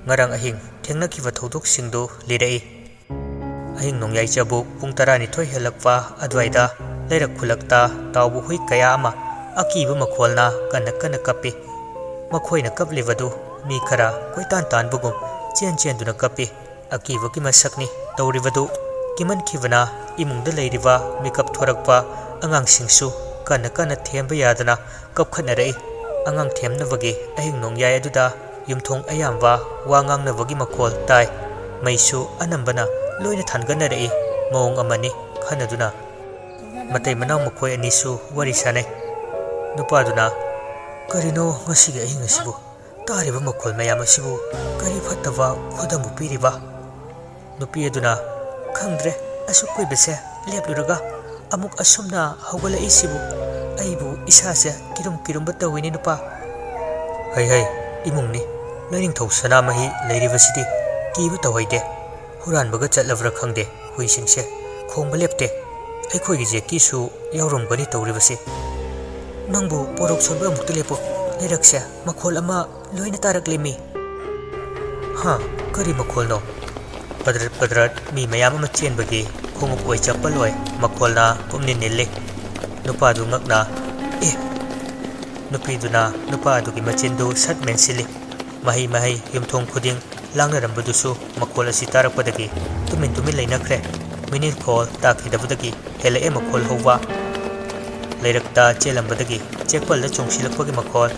ꯉꯔꯥꯡ ꯑꯍꯤꯡ ꯊꯦꯡꯅꯈꯤꯕ ꯊꯧꯗꯣꯛꯁꯤꯡꯗꯨ ꯂꯤꯔꯛꯏ꯫ ꯑꯍꯤꯡ ꯅꯣꯡꯌꯥꯏ ꯆꯕꯨꯛ ꯄꯨꯡ ꯇꯔꯥꯅꯤꯊꯣꯏ ꯍꯦꯜꯂꯛꯄ ꯑꯗꯨꯋꯥꯏꯗ ꯂꯩꯔꯛ ꯈꯨꯜꯂꯛꯇ ꯇꯥꯎꯕ ꯍꯨꯏ ꯀꯌꯥ ꯑꯃ ꯑꯀꯤꯕ ꯃꯈꯣꯜꯅ ꯀꯟꯅ ꯀꯟꯅ ꯀꯞꯄꯤ꯫ ꯃꯈꯣꯏꯅ ꯀꯞꯂꯤꯕꯗꯨ ꯃꯤ ꯈꯔ ꯀꯣꯏꯇꯥꯟ ꯇꯥꯟꯕꯒꯨꯝ ꯆꯦꯟ ꯆꯦꯟꯗꯨꯅ ꯀꯞꯄꯤ꯫ ꯑꯀꯤꯕꯒꯤ ꯃꯁꯛꯅꯤ ꯇꯧꯔꯤꯕꯗꯨ꯫ ꯀꯤꯃꯟꯈꯤꯕꯅ ꯏꯃꯨꯡꯗ ꯂꯩꯔꯤꯕ ꯃꯤꯀꯞ ꯊꯣꯔꯛꯄ ꯑꯉꯥꯡꯁꯤꯡꯁꯨ ꯀꯟꯅ ꯀꯟꯅ ꯊꯦꯝꯕ ꯌꯥꯗꯅ ꯀꯞꯈꯠꯅꯔꯛꯏ꯫ ꯑꯉꯥꯡ ꯊꯦꯝꯅꯕꯒꯤ ꯑꯍꯤꯡ ꯅꯣꯡꯌꯥꯏ ꯑꯗꯨꯗ ꯌꯨꯝꯊꯣꯡ ꯑꯌꯥꯝꯕ ꯋꯥ ꯉꯥꯡꯅꯕꯒꯤ ꯃꯈꯣꯜ ꯇꯥꯏ꯫ ꯃꯩꯁꯨ ꯑꯅꯝꯕꯅ ꯂꯣꯏꯅ ꯊꯥꯟꯒꯠꯅꯔꯛꯏ꯫ ꯃꯑꯣꯡ ꯑꯃꯅꯤ ꯈꯟꯅꯗꯨꯅ ꯃꯇꯩ ꯃꯅꯥꯎ ꯃꯈꯣꯏ ꯑꯅꯤꯁꯨ ꯋꯥꯔꯤ ꯁꯥꯅꯩ꯫ ꯅꯨꯄꯥꯗꯨꯅ, "ꯀꯔꯤꯅꯣ ꯉꯁꯤꯒꯤ ꯑꯍꯤꯡ ꯑꯁꯤꯕꯨ? ꯇꯥꯔꯤꯕ ꯃꯈꯣꯜ ꯃꯌꯥꯝ ꯑꯁꯤꯕꯨ ꯀꯔꯤ ꯐꯠꯇꯕ ꯈꯨꯗꯝꯕꯨ ꯄꯤꯔꯤꯕ?" ꯅꯨꯄꯤ ꯑꯗꯨꯅ, "ꯈꯪꯗ꯭ꯔꯦ, ꯑꯁꯨꯛ ꯀꯨꯏꯕꯁꯦ ꯂꯦꯞꯂꯨꯔꯒ ꯑꯃꯨꯛ ꯑꯁꯨꯝꯅ ꯍꯧꯒꯠꯂꯛꯏꯁꯤꯕꯨ꯫ ꯑꯩꯕꯨ ꯏꯁꯥꯁꯦ ꯀꯤꯔꯨꯝ ꯀꯤꯔꯨꯝꯕ ꯇꯧꯏꯅꯦ ꯅꯨꯄꯥ꯫" "ꯍꯩ ꯍꯩ, ꯏꯃꯨꯡꯅꯤ꯫ ꯂꯥꯏꯅꯤꯡꯊꯧ ꯁꯅꯥꯃꯍꯤ ꯂꯩꯔꯤꯕꯁꯤꯗꯤ ꯀꯤꯕ ꯇꯧꯍꯩꯗꯦ꯫ ꯍꯨꯔꯥꯟꯕꯒ ꯆꯠꯂꯕ꯭ꯔꯥ ꯈꯪꯗꯦ, ꯍꯨꯏꯁꯤꯡꯁꯦ ꯈꯣꯡꯕ ꯂꯦꯞꯇꯦ꯫ ꯑꯩꯈꯣꯏꯒꯤ ꯖꯦꯛꯀꯤꯁꯨ ꯌꯥꯎꯔꯝꯒꯅꯤ ꯇꯧꯔꯤꯕꯁꯤ꯫ ꯅꯪꯕꯨ ꯄꯣꯔꯣꯛ ꯁꯣꯟꯕ ꯑꯃꯨꯛꯇ ꯂꯦꯞꯄꯨ꯫ ꯂꯩꯔꯛꯁꯦ ꯃꯈꯣꯜ ꯑꯃ ꯂꯣꯏꯅ ꯇꯥꯔꯛꯂꯦꯃꯤ꯫" "ꯍꯥ? ꯀꯔꯤ ꯃꯈꯣꯜꯅꯣ?" ꯄꯗ꯭ꯔꯠ ꯄꯗ꯭ꯔꯠ ꯃꯤ ꯃꯌꯥꯝ ꯑꯃ ꯆꯦꯟꯕꯒꯤ ꯈꯣꯡꯎꯞ ꯑꯣꯏ ꯆꯄꯜ ꯑꯣꯏ ꯃꯈꯣꯜꯅ ꯄꯨꯝꯅꯤꯟ ꯅꯤꯜꯂꯤ꯫ ꯅꯨꯄꯥꯗꯨ ꯉꯛꯅ, "ꯑꯦ!" ꯅꯨꯄꯤꯗꯨꯅ ꯅꯨꯄꯥ ꯑꯗꯨꯒꯤ ꯃꯆꯤꯟꯗꯨ ꯁꯠ ꯃꯦꯟꯁꯤꯜꯂꯤ꯫ ꯃꯍꯩ ꯃꯍꯩ ꯌꯨꯝꯊꯣꯡ ꯈꯨꯗꯤꯡ ꯂꯥꯡꯅꯔꯝꯕꯗꯨꯁꯨ ꯃꯈꯣꯜ ꯑꯁꯤ ꯇꯥꯔꯛꯄꯗꯒꯤ ꯇꯨꯃꯤꯟ ꯇꯨꯃꯤꯟ ꯂꯩꯅꯈ꯭ꯔꯦ꯫ ꯃꯤꯅꯤꯜꯈꯣꯜ ꯇꯥꯈꯤꯗꯕꯗꯒꯤ ꯍꯦꯜꯂꯛꯑꯦ ꯃꯈꯣꯜ ꯍꯧꯕ꯫ ꯂꯩꯔꯛꯇ ꯆꯦꯜꯂꯝꯕꯗꯒꯤ ꯆꯦꯛꯄꯜꯗ ꯆꯣꯡꯁꯤꯜꯂꯛꯄꯒꯤ ꯃꯈꯣꯜ,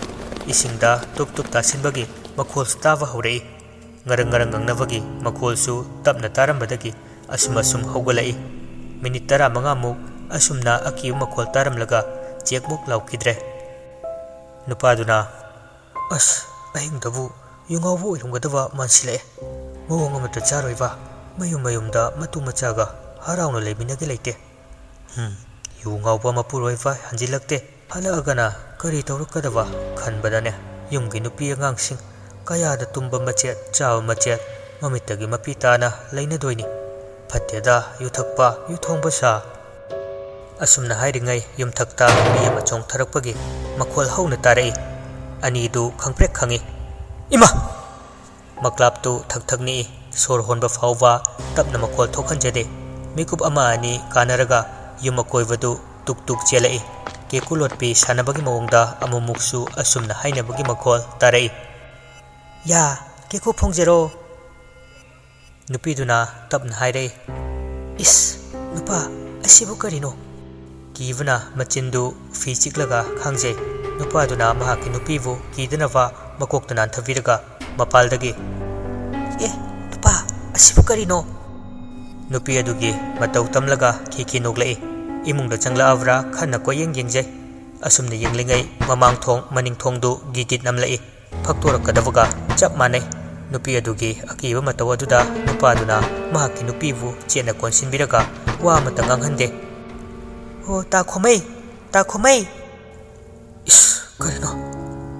ꯏꯁꯤꯡꯗ ꯇꯨꯞ ꯇꯨꯞ ꯇꯥꯁꯤꯟꯕꯒꯤ ꯃꯈꯣꯜꯁꯨ ꯇꯥꯕ ꯍꯧꯔꯛꯏ꯫ ꯉꯔꯪ ꯉꯔꯪ ꯉꯪꯅꯕꯒꯤ ꯃꯈꯣꯜꯁꯨ ꯇꯞꯅ ꯇꯥꯔꯝꯕꯗꯒꯤ ꯑꯁꯨꯝ ꯑꯁꯨꯝ ꯍꯧꯒꯠꯂꯛꯏ꯫ ꯃꯤꯅꯤꯠ ꯇꯔꯥꯃꯉꯥꯃꯨꯛ ꯑꯁꯨꯝꯅ ꯑꯀꯤꯕ ꯃꯈꯣꯜ ꯇꯥꯔꯝꯂꯒ ꯆꯦꯛꯃꯨꯛ ꯂꯥꯎꯈꯤꯗ꯭ꯔꯦ꯫ ꯅꯨꯄꯥꯗꯨꯅ, "ꯑꯁ, ꯑꯍꯤꯡꯗꯕꯨ ꯌꯨ ꯉꯥꯎꯕ ꯑꯣꯏꯔꯝꯒꯗꯕ ꯃꯥꯟꯁꯤꯜꯂꯛꯑꯦ꯫ ꯃꯑꯣꯡ ꯑꯃꯠꯇ ꯆꯥꯔꯣꯏꯕ, ꯃꯌꯨꯝ ꯃꯌꯨꯝꯗ ꯃꯇꯨ ꯃꯆꯥꯒ ꯍꯔꯥꯎꯅ ꯂꯩꯃꯤꯟꯅꯒꯦ ꯂꯩꯇꯦ꯫ ꯍꯨꯝ, ꯌꯨ ꯉꯥꯎꯕ ꯃꯄꯨꯔꯣꯏꯕ ꯍꯟꯖꯤꯜꯂꯛꯇꯦ꯫ ꯍꯜꯂꯛꯑꯒꯅ ꯀꯔꯤ ꯇꯧꯔꯛꯀꯗꯕ ꯈꯟꯕꯗꯅꯦ, ꯌꯨꯝꯒꯤ ꯅꯨꯄꯤ ꯑꯉꯥꯡꯁꯤꯡ ꯀꯌꯥꯗ ꯇꯨꯝꯕ ꯃꯆꯦꯠ, ꯆꯥꯕ ꯃꯆꯦꯠ, ꯃꯃꯤꯠꯇꯒꯤ ꯃꯄꯤ ꯇꯥꯅ ꯂꯩꯅꯗꯣꯏꯅꯤ꯫ ꯐꯠꯇꯦꯗ, ꯌꯨ ꯊꯛꯄ, ꯌꯨ ꯊꯣꯡꯕ ꯁꯥ꯫" ꯑꯁꯨꯝꯅ ꯍꯥꯏꯔꯤꯉꯩ ꯌꯨꯝꯊꯛꯇ ꯃꯤ ꯑꯃ ꯆꯣꯡꯊꯔꯛꯄꯒꯤ ꯃꯈꯣꯜ ꯍꯧꯅ ꯇꯥꯔꯛꯏ꯫ ꯑꯅꯤꯗꯨ ꯈꯪꯄ꯭ꯔꯦꯛ ꯈꯪꯏ꯫ "ꯏꯃꯥ!" ꯃꯀ꯭ꯂꯥꯞꯇꯨ ꯊꯛ ꯊꯛ ꯅꯤꯛꯏ꯫ ꯁꯣꯔ ꯍꯣꯟꯕ ꯐꯥꯎꯕ ꯇꯞꯅ ꯃꯈꯣꯜ ꯊꯣꯛꯍꯟꯖꯗꯦ꯫ ꯃꯤꯀꯨꯞ ꯑꯃ ꯑꯅꯤ ꯀꯥꯟꯅꯔꯒ ꯌꯨꯝ ꯑꯀꯣꯏꯕꯗꯨ ꯇꯨꯛ ꯇꯨꯛ ꯆꯦꯜꯂꯛꯏ꯫ ꯀꯦꯀꯨ ꯂꯣꯠꯄꯤ ꯁꯥꯟꯅꯕꯒꯤ ꯃꯑꯣꯡꯗ ꯑꯃꯨꯛꯃꯨꯛꯁꯨ ꯑꯁꯨꯝꯅ ꯍꯥꯏꯅꯕꯒꯤ ꯃꯈꯣꯜ ꯇꯥꯔꯛꯏ꯫ "ꯌꯥ, ꯀꯦꯀꯨ ꯐꯣꯡꯖꯔꯣ?" ꯅꯨꯄꯤꯗꯨꯅ ꯇꯞꯅ ꯍꯥꯏꯔꯛꯏ꯫ "ꯏꯁ, ꯅꯨꯄꯥ, ꯑꯁꯤꯕꯨ ꯀꯔꯤꯅꯣ?" ꯀꯤꯕꯅ ꯃꯆꯤꯟꯗꯨ ꯐꯤ ꯆꯤꯛꯂꯒ ꯈꯥꯡꯖꯩ꯫ ꯅꯨꯄꯥꯗꯨꯅ ꯃꯍꯥꯛꯀꯤ ꯅꯨꯄꯤꯕꯨ ꯀꯤꯗꯅꯕ ꯃꯀꯣꯛꯇ ꯅꯥꯟꯊꯕꯤꯔꯒ ꯃꯄꯥꯜꯗꯒꯤ, "ꯑꯦ, ꯅꯨꯄꯥ, ꯑꯁꯤꯕꯨ ꯀꯔꯤꯅꯣ?" ꯅꯨꯄꯤ ꯑꯗꯨꯒꯤ ꯃꯇꯧ ꯇꯝꯂꯒ ꯈꯤ ꯈꯤ ꯅꯣꯛꯂꯛꯏ꯫ ꯏꯃꯨꯡꯗ ꯆꯪꯂꯛꯑꯕ꯭ꯔꯥ ꯈꯟꯅ ꯀꯣꯏꯌꯦꯡ ꯌꯦꯡꯖꯩ꯫ ꯑꯁꯨꯝꯅ ꯌꯦꯡꯂꯤꯉꯩ ꯃꯃꯥꯡ ꯊꯣꯡ ꯃꯅꯤꯡ ꯊꯣꯡꯗꯨ ꯒꯤꯒꯤꯠ ꯅꯝꯂꯛꯏ꯫ ꯐꯛꯇꯣꯔꯛꯀꯗꯕꯒ ꯆꯞ ꯃꯥꯟꯅꯩ꯫ ꯅꯨꯄꯤ ꯑꯗꯨꯒꯤ ꯑꯀꯤꯕ ꯃꯇꯧ ꯑꯗꯨꯗ ꯅꯨꯄꯥꯗꯨꯅ ꯃꯍꯥꯛꯀꯤ ꯅꯨꯄꯤꯕꯨ ꯆꯦꯠꯅ ꯀꯣꯟꯁꯤꯟꯕꯤꯔꯒ ꯋꯥ ꯑꯃꯠꯇ ꯉꯥꯡꯍꯟꯗꯦ꯫ "ꯍꯣ, ꯇꯥ ꯈꯣꯃꯩ, ꯇꯥ ꯈꯣꯃꯩ!" "ꯏꯁ, ꯀꯔꯤꯅꯣ?"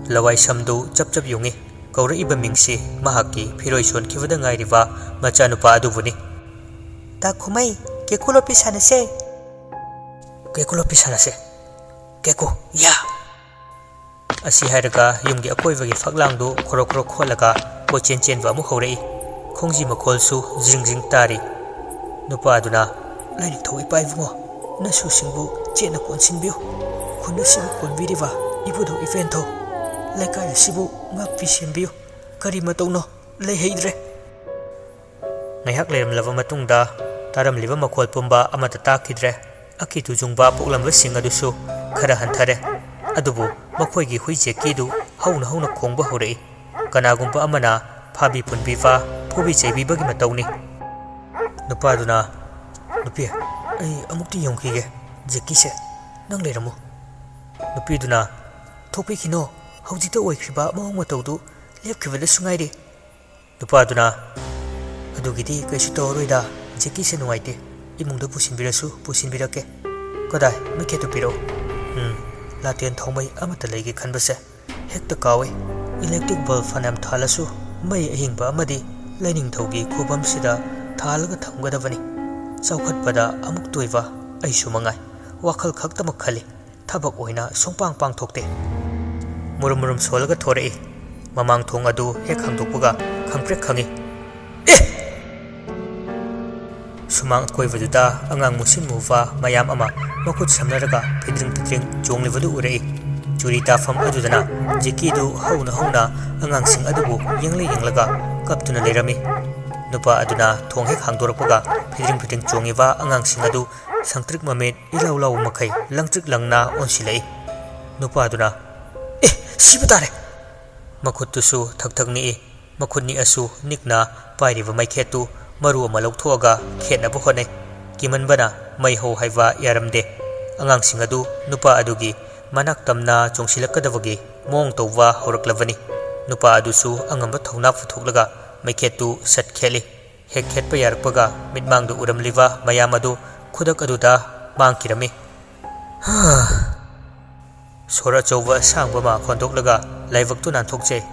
ꯂꯋꯥꯏ ꯁꯝꯗꯨ ꯆꯞ ꯆꯞ ꯌꯨꯡꯉꯤ꯫ ꯀꯧꯔꯛꯏꯕ ꯃꯤꯡꯁꯤ ꯃꯍꯥꯛꯀꯤ ꯐꯤꯔꯣꯏ ꯁꯣꯟꯈꯤꯕꯗ ꯉꯥꯏꯔꯤꯕ ꯃꯆꯥꯅꯨꯄꯥ ꯑꯗꯨꯕꯨꯅꯤ꯫ "ꯇꯥ ꯈꯣꯃꯩ, ꯀꯦꯀꯨ ꯂꯣꯠꯄꯤ ꯁꯥꯟꯅꯁꯦ!" "ꯀꯦꯀꯨ ꯂꯣꯠꯄꯤ ꯁꯥꯟꯅꯁꯦ! ꯀꯦꯀꯨ, ꯌꯥ!" ꯑꯁꯤ ꯍꯥꯏꯔꯒ ꯌꯨꯝꯒꯤ ꯑꯀꯣꯏꯕꯒꯤ ꯐꯛꯂꯥꯡꯗꯨ ꯈꯣꯔꯣꯛ ꯈꯣꯔꯣꯛ ꯈꯣꯠꯂꯒ ꯀꯣꯏꯆꯦꯟ ꯆꯦꯟꯕ ꯑꯃꯨꯛ ꯍꯧꯔꯛꯏ꯫ ꯈꯣꯡꯖꯤ ꯃꯈꯣꯜꯁꯨ ꯖ꯭ꯔꯤꯡ ꯖ꯭ꯔꯤꯡ ꯇꯥꯔꯤ꯫ ꯅꯨꯄꯥ ꯑꯗꯨꯅ, "ꯂꯥꯏꯅꯤꯡꯊꯧ ꯏꯄꯥ ꯏꯕꯨꯡꯉꯣ, ꯅꯁꯨꯁꯤꯡꯕꯨ ꯆꯦꯠꯅ ꯀꯣꯟꯁꯤꯟꯕꯤꯌꯨ꯫ ꯈꯨꯟ ꯑꯁꯤꯕꯨ ꯀꯣꯟꯕꯤꯔꯤꯕ ꯏꯕꯨꯙꯧ ꯏꯕꯦꯟꯊꯧ, ꯂꯩꯀꯥꯏ ꯑꯁꯤꯕꯨ ꯉꯥꯛꯄꯤ ꯁꯦꯟꯕꯤꯌꯨ꯫ ꯀꯔꯤ ꯃꯇꯧꯅꯣ? ꯂꯩꯍꯩꯗ꯭ꯔꯦ!" ꯉꯥꯏꯍꯥꯛ ꯂꯩꯔꯝꯂꯕ ꯃꯇꯨꯡꯗ ꯇꯥꯔꯝꯂꯤꯕ ꯃꯈꯣꯜ ꯄꯨꯝꯕ ꯑꯃꯠꯇ ꯇꯥꯈꯤꯗ꯭ꯔꯦ꯫ ꯑꯀꯤ ꯇꯨꯖꯨꯡꯕ ꯄꯣꯛꯂꯝꯕꯁꯤꯡ ꯑꯗꯨꯁꯨ ꯈꯔ ꯍꯟꯊꯔꯦ꯫ ꯑꯗꯨꯕꯨ ꯃꯈꯣꯏꯒꯤ ꯍꯨꯏ ꯖꯦꯀꯤꯗꯨ ꯍꯧꯅ ꯍꯧꯅ ꯈꯣꯡꯕ ꯍꯧꯔꯛꯏ꯫ ꯀꯅꯥꯒꯨꯝꯕ ꯑꯃꯅ ꯐꯥꯕꯤ ꯄꯨꯟꯕꯤꯕ, ꯐꯨꯕꯤ ꯆꯩꯕꯤꯕꯒꯤ ꯃꯇꯧꯅꯤ꯫ ꯅꯨꯄꯥꯗꯨꯅ, "ꯅꯨꯄꯤ, ꯑꯩ ꯑꯃꯨꯛꯇ ꯌꯦꯡꯈꯤꯒꯦ꯫ ꯖꯦꯀꯤꯁꯦ, ꯅꯪ ꯂꯩꯔꯝꯃꯨ꯫" ꯅꯨꯄꯤꯗꯨꯅ, "ꯊꯣꯛꯄꯤꯈꯤꯅꯣ, ꯍꯧꯖꯤꯛꯇ ꯑꯣꯏꯈ꯭ꯔꯤꯕ ꯃꯑꯣꯡ ꯃꯇꯧꯗꯨ ꯂꯦꯞꯈꯤꯕꯗꯁꯨ ꯉꯥꯏꯔꯤ꯫" ꯅꯨꯄꯥꯗꯨꯅ, "ꯑꯗꯨꯒꯤꯗꯤ ꯀꯩꯁꯨ ꯇꯧꯔꯔꯣꯏꯗ, ꯖꯦꯀꯤꯁꯦ ꯅꯨꯡꯉꯥꯏꯇꯦ, ꯏꯃꯨꯡꯗ ꯄꯨꯁꯤꯟꯕꯤꯔꯁꯨ ꯄꯨꯁꯤꯟꯕꯤꯔꯛꯀꯦ꯫ ꯀꯗꯥꯏ, ꯃꯩꯈꯦꯠꯇꯨ ꯄꯤꯔꯛꯎ꯫ ꯎꯝ, ꯂꯥꯇꯦꯟ ꯊꯥꯎꯃꯩ ꯑꯃꯠꯇ ꯂꯩꯒꯦ ꯈꯟꯕꯁꯦ ꯍꯦꯛꯇ ꯀꯥꯎꯏ꯫ ꯏꯂꯦꯛꯇ꯭ꯔꯤꯛ ꯕꯜꯕ ꯐꯅꯌꯥꯝ ꯊꯥꯜꯂꯁꯨ ꯃꯩ ꯑꯍꯤꯡꯕ ꯑꯃꯗꯤ ꯂꯥꯏꯅꯤꯡꯊꯧꯒꯤ ꯈꯨꯕꯝꯁꯤꯗ ꯊꯥꯜꯂꯒ ꯊꯝꯒꯗꯕꯅꯤ꯫ ꯆꯥꯎꯈꯠꯄꯗ ꯑꯃꯨꯛꯇ ꯑꯣꯏꯕ ꯑꯩꯁꯨ ꯃꯉꯥꯏ ꯋꯥꯈꯜ ꯈꯛꯇꯃꯛ ꯈꯜꯂꯤ꯫ ꯊꯕꯛ ꯑꯣꯏꯅ ꯁꯨꯡꯄꯥꯡ ꯄꯥꯡꯊꯣꯛꯇꯦ꯫" ꯃꯨꯔꯨꯝ ꯃꯨꯔꯨꯝ ꯁꯣꯜꯂꯒ ꯊꯣꯔꯛꯏ꯫ ꯃꯃꯥꯡ ꯊꯣꯡ ꯑꯗꯨ ꯍꯦꯛ ꯍꯥꯡꯗꯣꯛꯄꯒ ꯈꯪꯄ꯭ꯔꯦꯛ ꯈꯪꯉꯤ꯫ "ꯑꯦ, ꯁꯨꯃꯥꯡ ꯑꯀꯣꯏꯕꯗꯨꯗ ꯑꯉꯥꯡ ꯃꯨꯁꯤꯟ ꯃꯨꯕ ꯃꯌꯥꯝ ꯑꯃ ꯃꯈꯨꯠ ꯁꯝꯅꯔꯒ ꯐꯤꯗ꯭ꯔꯤꯡ ꯐꯤꯗ꯭ꯔꯤꯡ ꯆꯣꯡꯂꯤꯕꯗꯨ ꯎꯔꯛꯏ꯫ ꯆꯨꯔꯤ ꯇꯥꯐꯝ ꯑꯗꯨꯗꯅ ꯖꯦꯀꯤꯗꯨ ꯍꯧꯅ ꯍꯧꯅ ꯑꯉꯥꯡꯁꯤꯡ ꯑꯗꯨꯕꯨ ꯌꯦꯡꯂ ꯌꯦꯡꯂꯒ ꯀꯞꯇꯨꯅ ꯂꯩꯔꯝꯃꯤ꯫ ꯅꯨꯄꯥ ꯑꯗꯨꯅ ꯊꯣꯡ ꯍꯦꯛ ꯍꯥꯡꯗꯣꯔꯛꯄꯒ ꯐꯤꯗ꯭ꯔꯤꯡ ꯐꯤꯗ꯭ꯔꯤꯡ ꯆꯣꯡꯉꯤꯕ ꯑꯉꯥꯡꯁꯤꯡ ꯑꯗꯨ ꯁꯪꯇ꯭ꯔꯤꯛ ꯃꯃꯤꯠ ꯏꯂꯥꯎ ꯂꯥꯎꯕ ꯃꯈꯩ ꯂꯪꯇ꯭ꯔꯤꯛ ꯂꯪꯅ ꯑꯣꯟꯁꯤꯜꯂꯛꯏ꯫ ꯅꯨꯄꯥꯗꯨꯅ, "ꯑꯦ, ꯁꯤꯕ ꯇꯥꯔꯦ!" ꯃꯈꯨꯠꯇꯨꯁꯨ ꯊꯛ ꯊꯛ ꯅꯤꯛꯏ꯫ ꯃꯈꯨꯠ ꯅꯤꯛꯑꯁꯨ ꯅꯤꯛꯅ ꯄꯥꯏꯔꯤꯕ ꯃꯩꯈꯦꯠꯇꯨ ꯃꯔꯨ ꯑꯃ ꯂꯧꯊꯣꯛꯑꯒ ꯈꯦꯠꯅꯕ ꯍꯣꯠꯅꯩ꯫ ꯀꯤꯃꯟꯕꯅ ꯃꯩ ꯍꯧ ꯍꯥꯏꯕ ꯌꯥꯔꯝꯗꯦ꯫ ꯑꯉꯥꯡꯁꯤꯡ ꯑꯗꯨ ꯅꯨꯄꯥ ꯑꯗꯨꯒꯤ ꯃꯅꯥꯛ ꯇꯝꯅ ꯆꯣꯡꯁꯤꯜꯂꯛꯀꯗꯕꯒꯤ ꯃꯑꯣꯡ ꯇꯧꯕ ꯍꯧꯔꯛꯂꯕꯅꯤ꯫ ꯅꯨꯄꯥ ꯑꯗꯨꯁꯨ ꯑꯉꯝꯕ ꯊꯧꯅꯥ ꯄꯨꯊꯣꯛꯂꯒ ꯃꯩꯈꯦꯠꯇꯨ ꯁꯠ ꯈꯦꯠꯂꯤ꯫ ꯍꯦꯛ ꯈꯦꯠꯄ ꯌꯥꯔꯛꯄꯒ ꯃꯤꯠꯃꯥꯡꯗ ꯎꯔꯝꯂꯤꯕ ꯃꯌꯥꯝ ꯑꯗꯨ ꯈꯨꯗꯛ ꯑꯗꯨꯗ ꯃꯥꯡꯈꯤꯔꯝꯃꯤ꯫ ꯁꯣꯔ ꯑꯆꯧꯕ ꯑꯁꯥꯡꯕ ꯑꯃ ꯍꯣꯟꯗꯣꯛꯂꯒ ꯂꯥꯏꯕꯛꯇꯨ ꯅꯥꯟꯊꯣꯛꯆꯩ꯫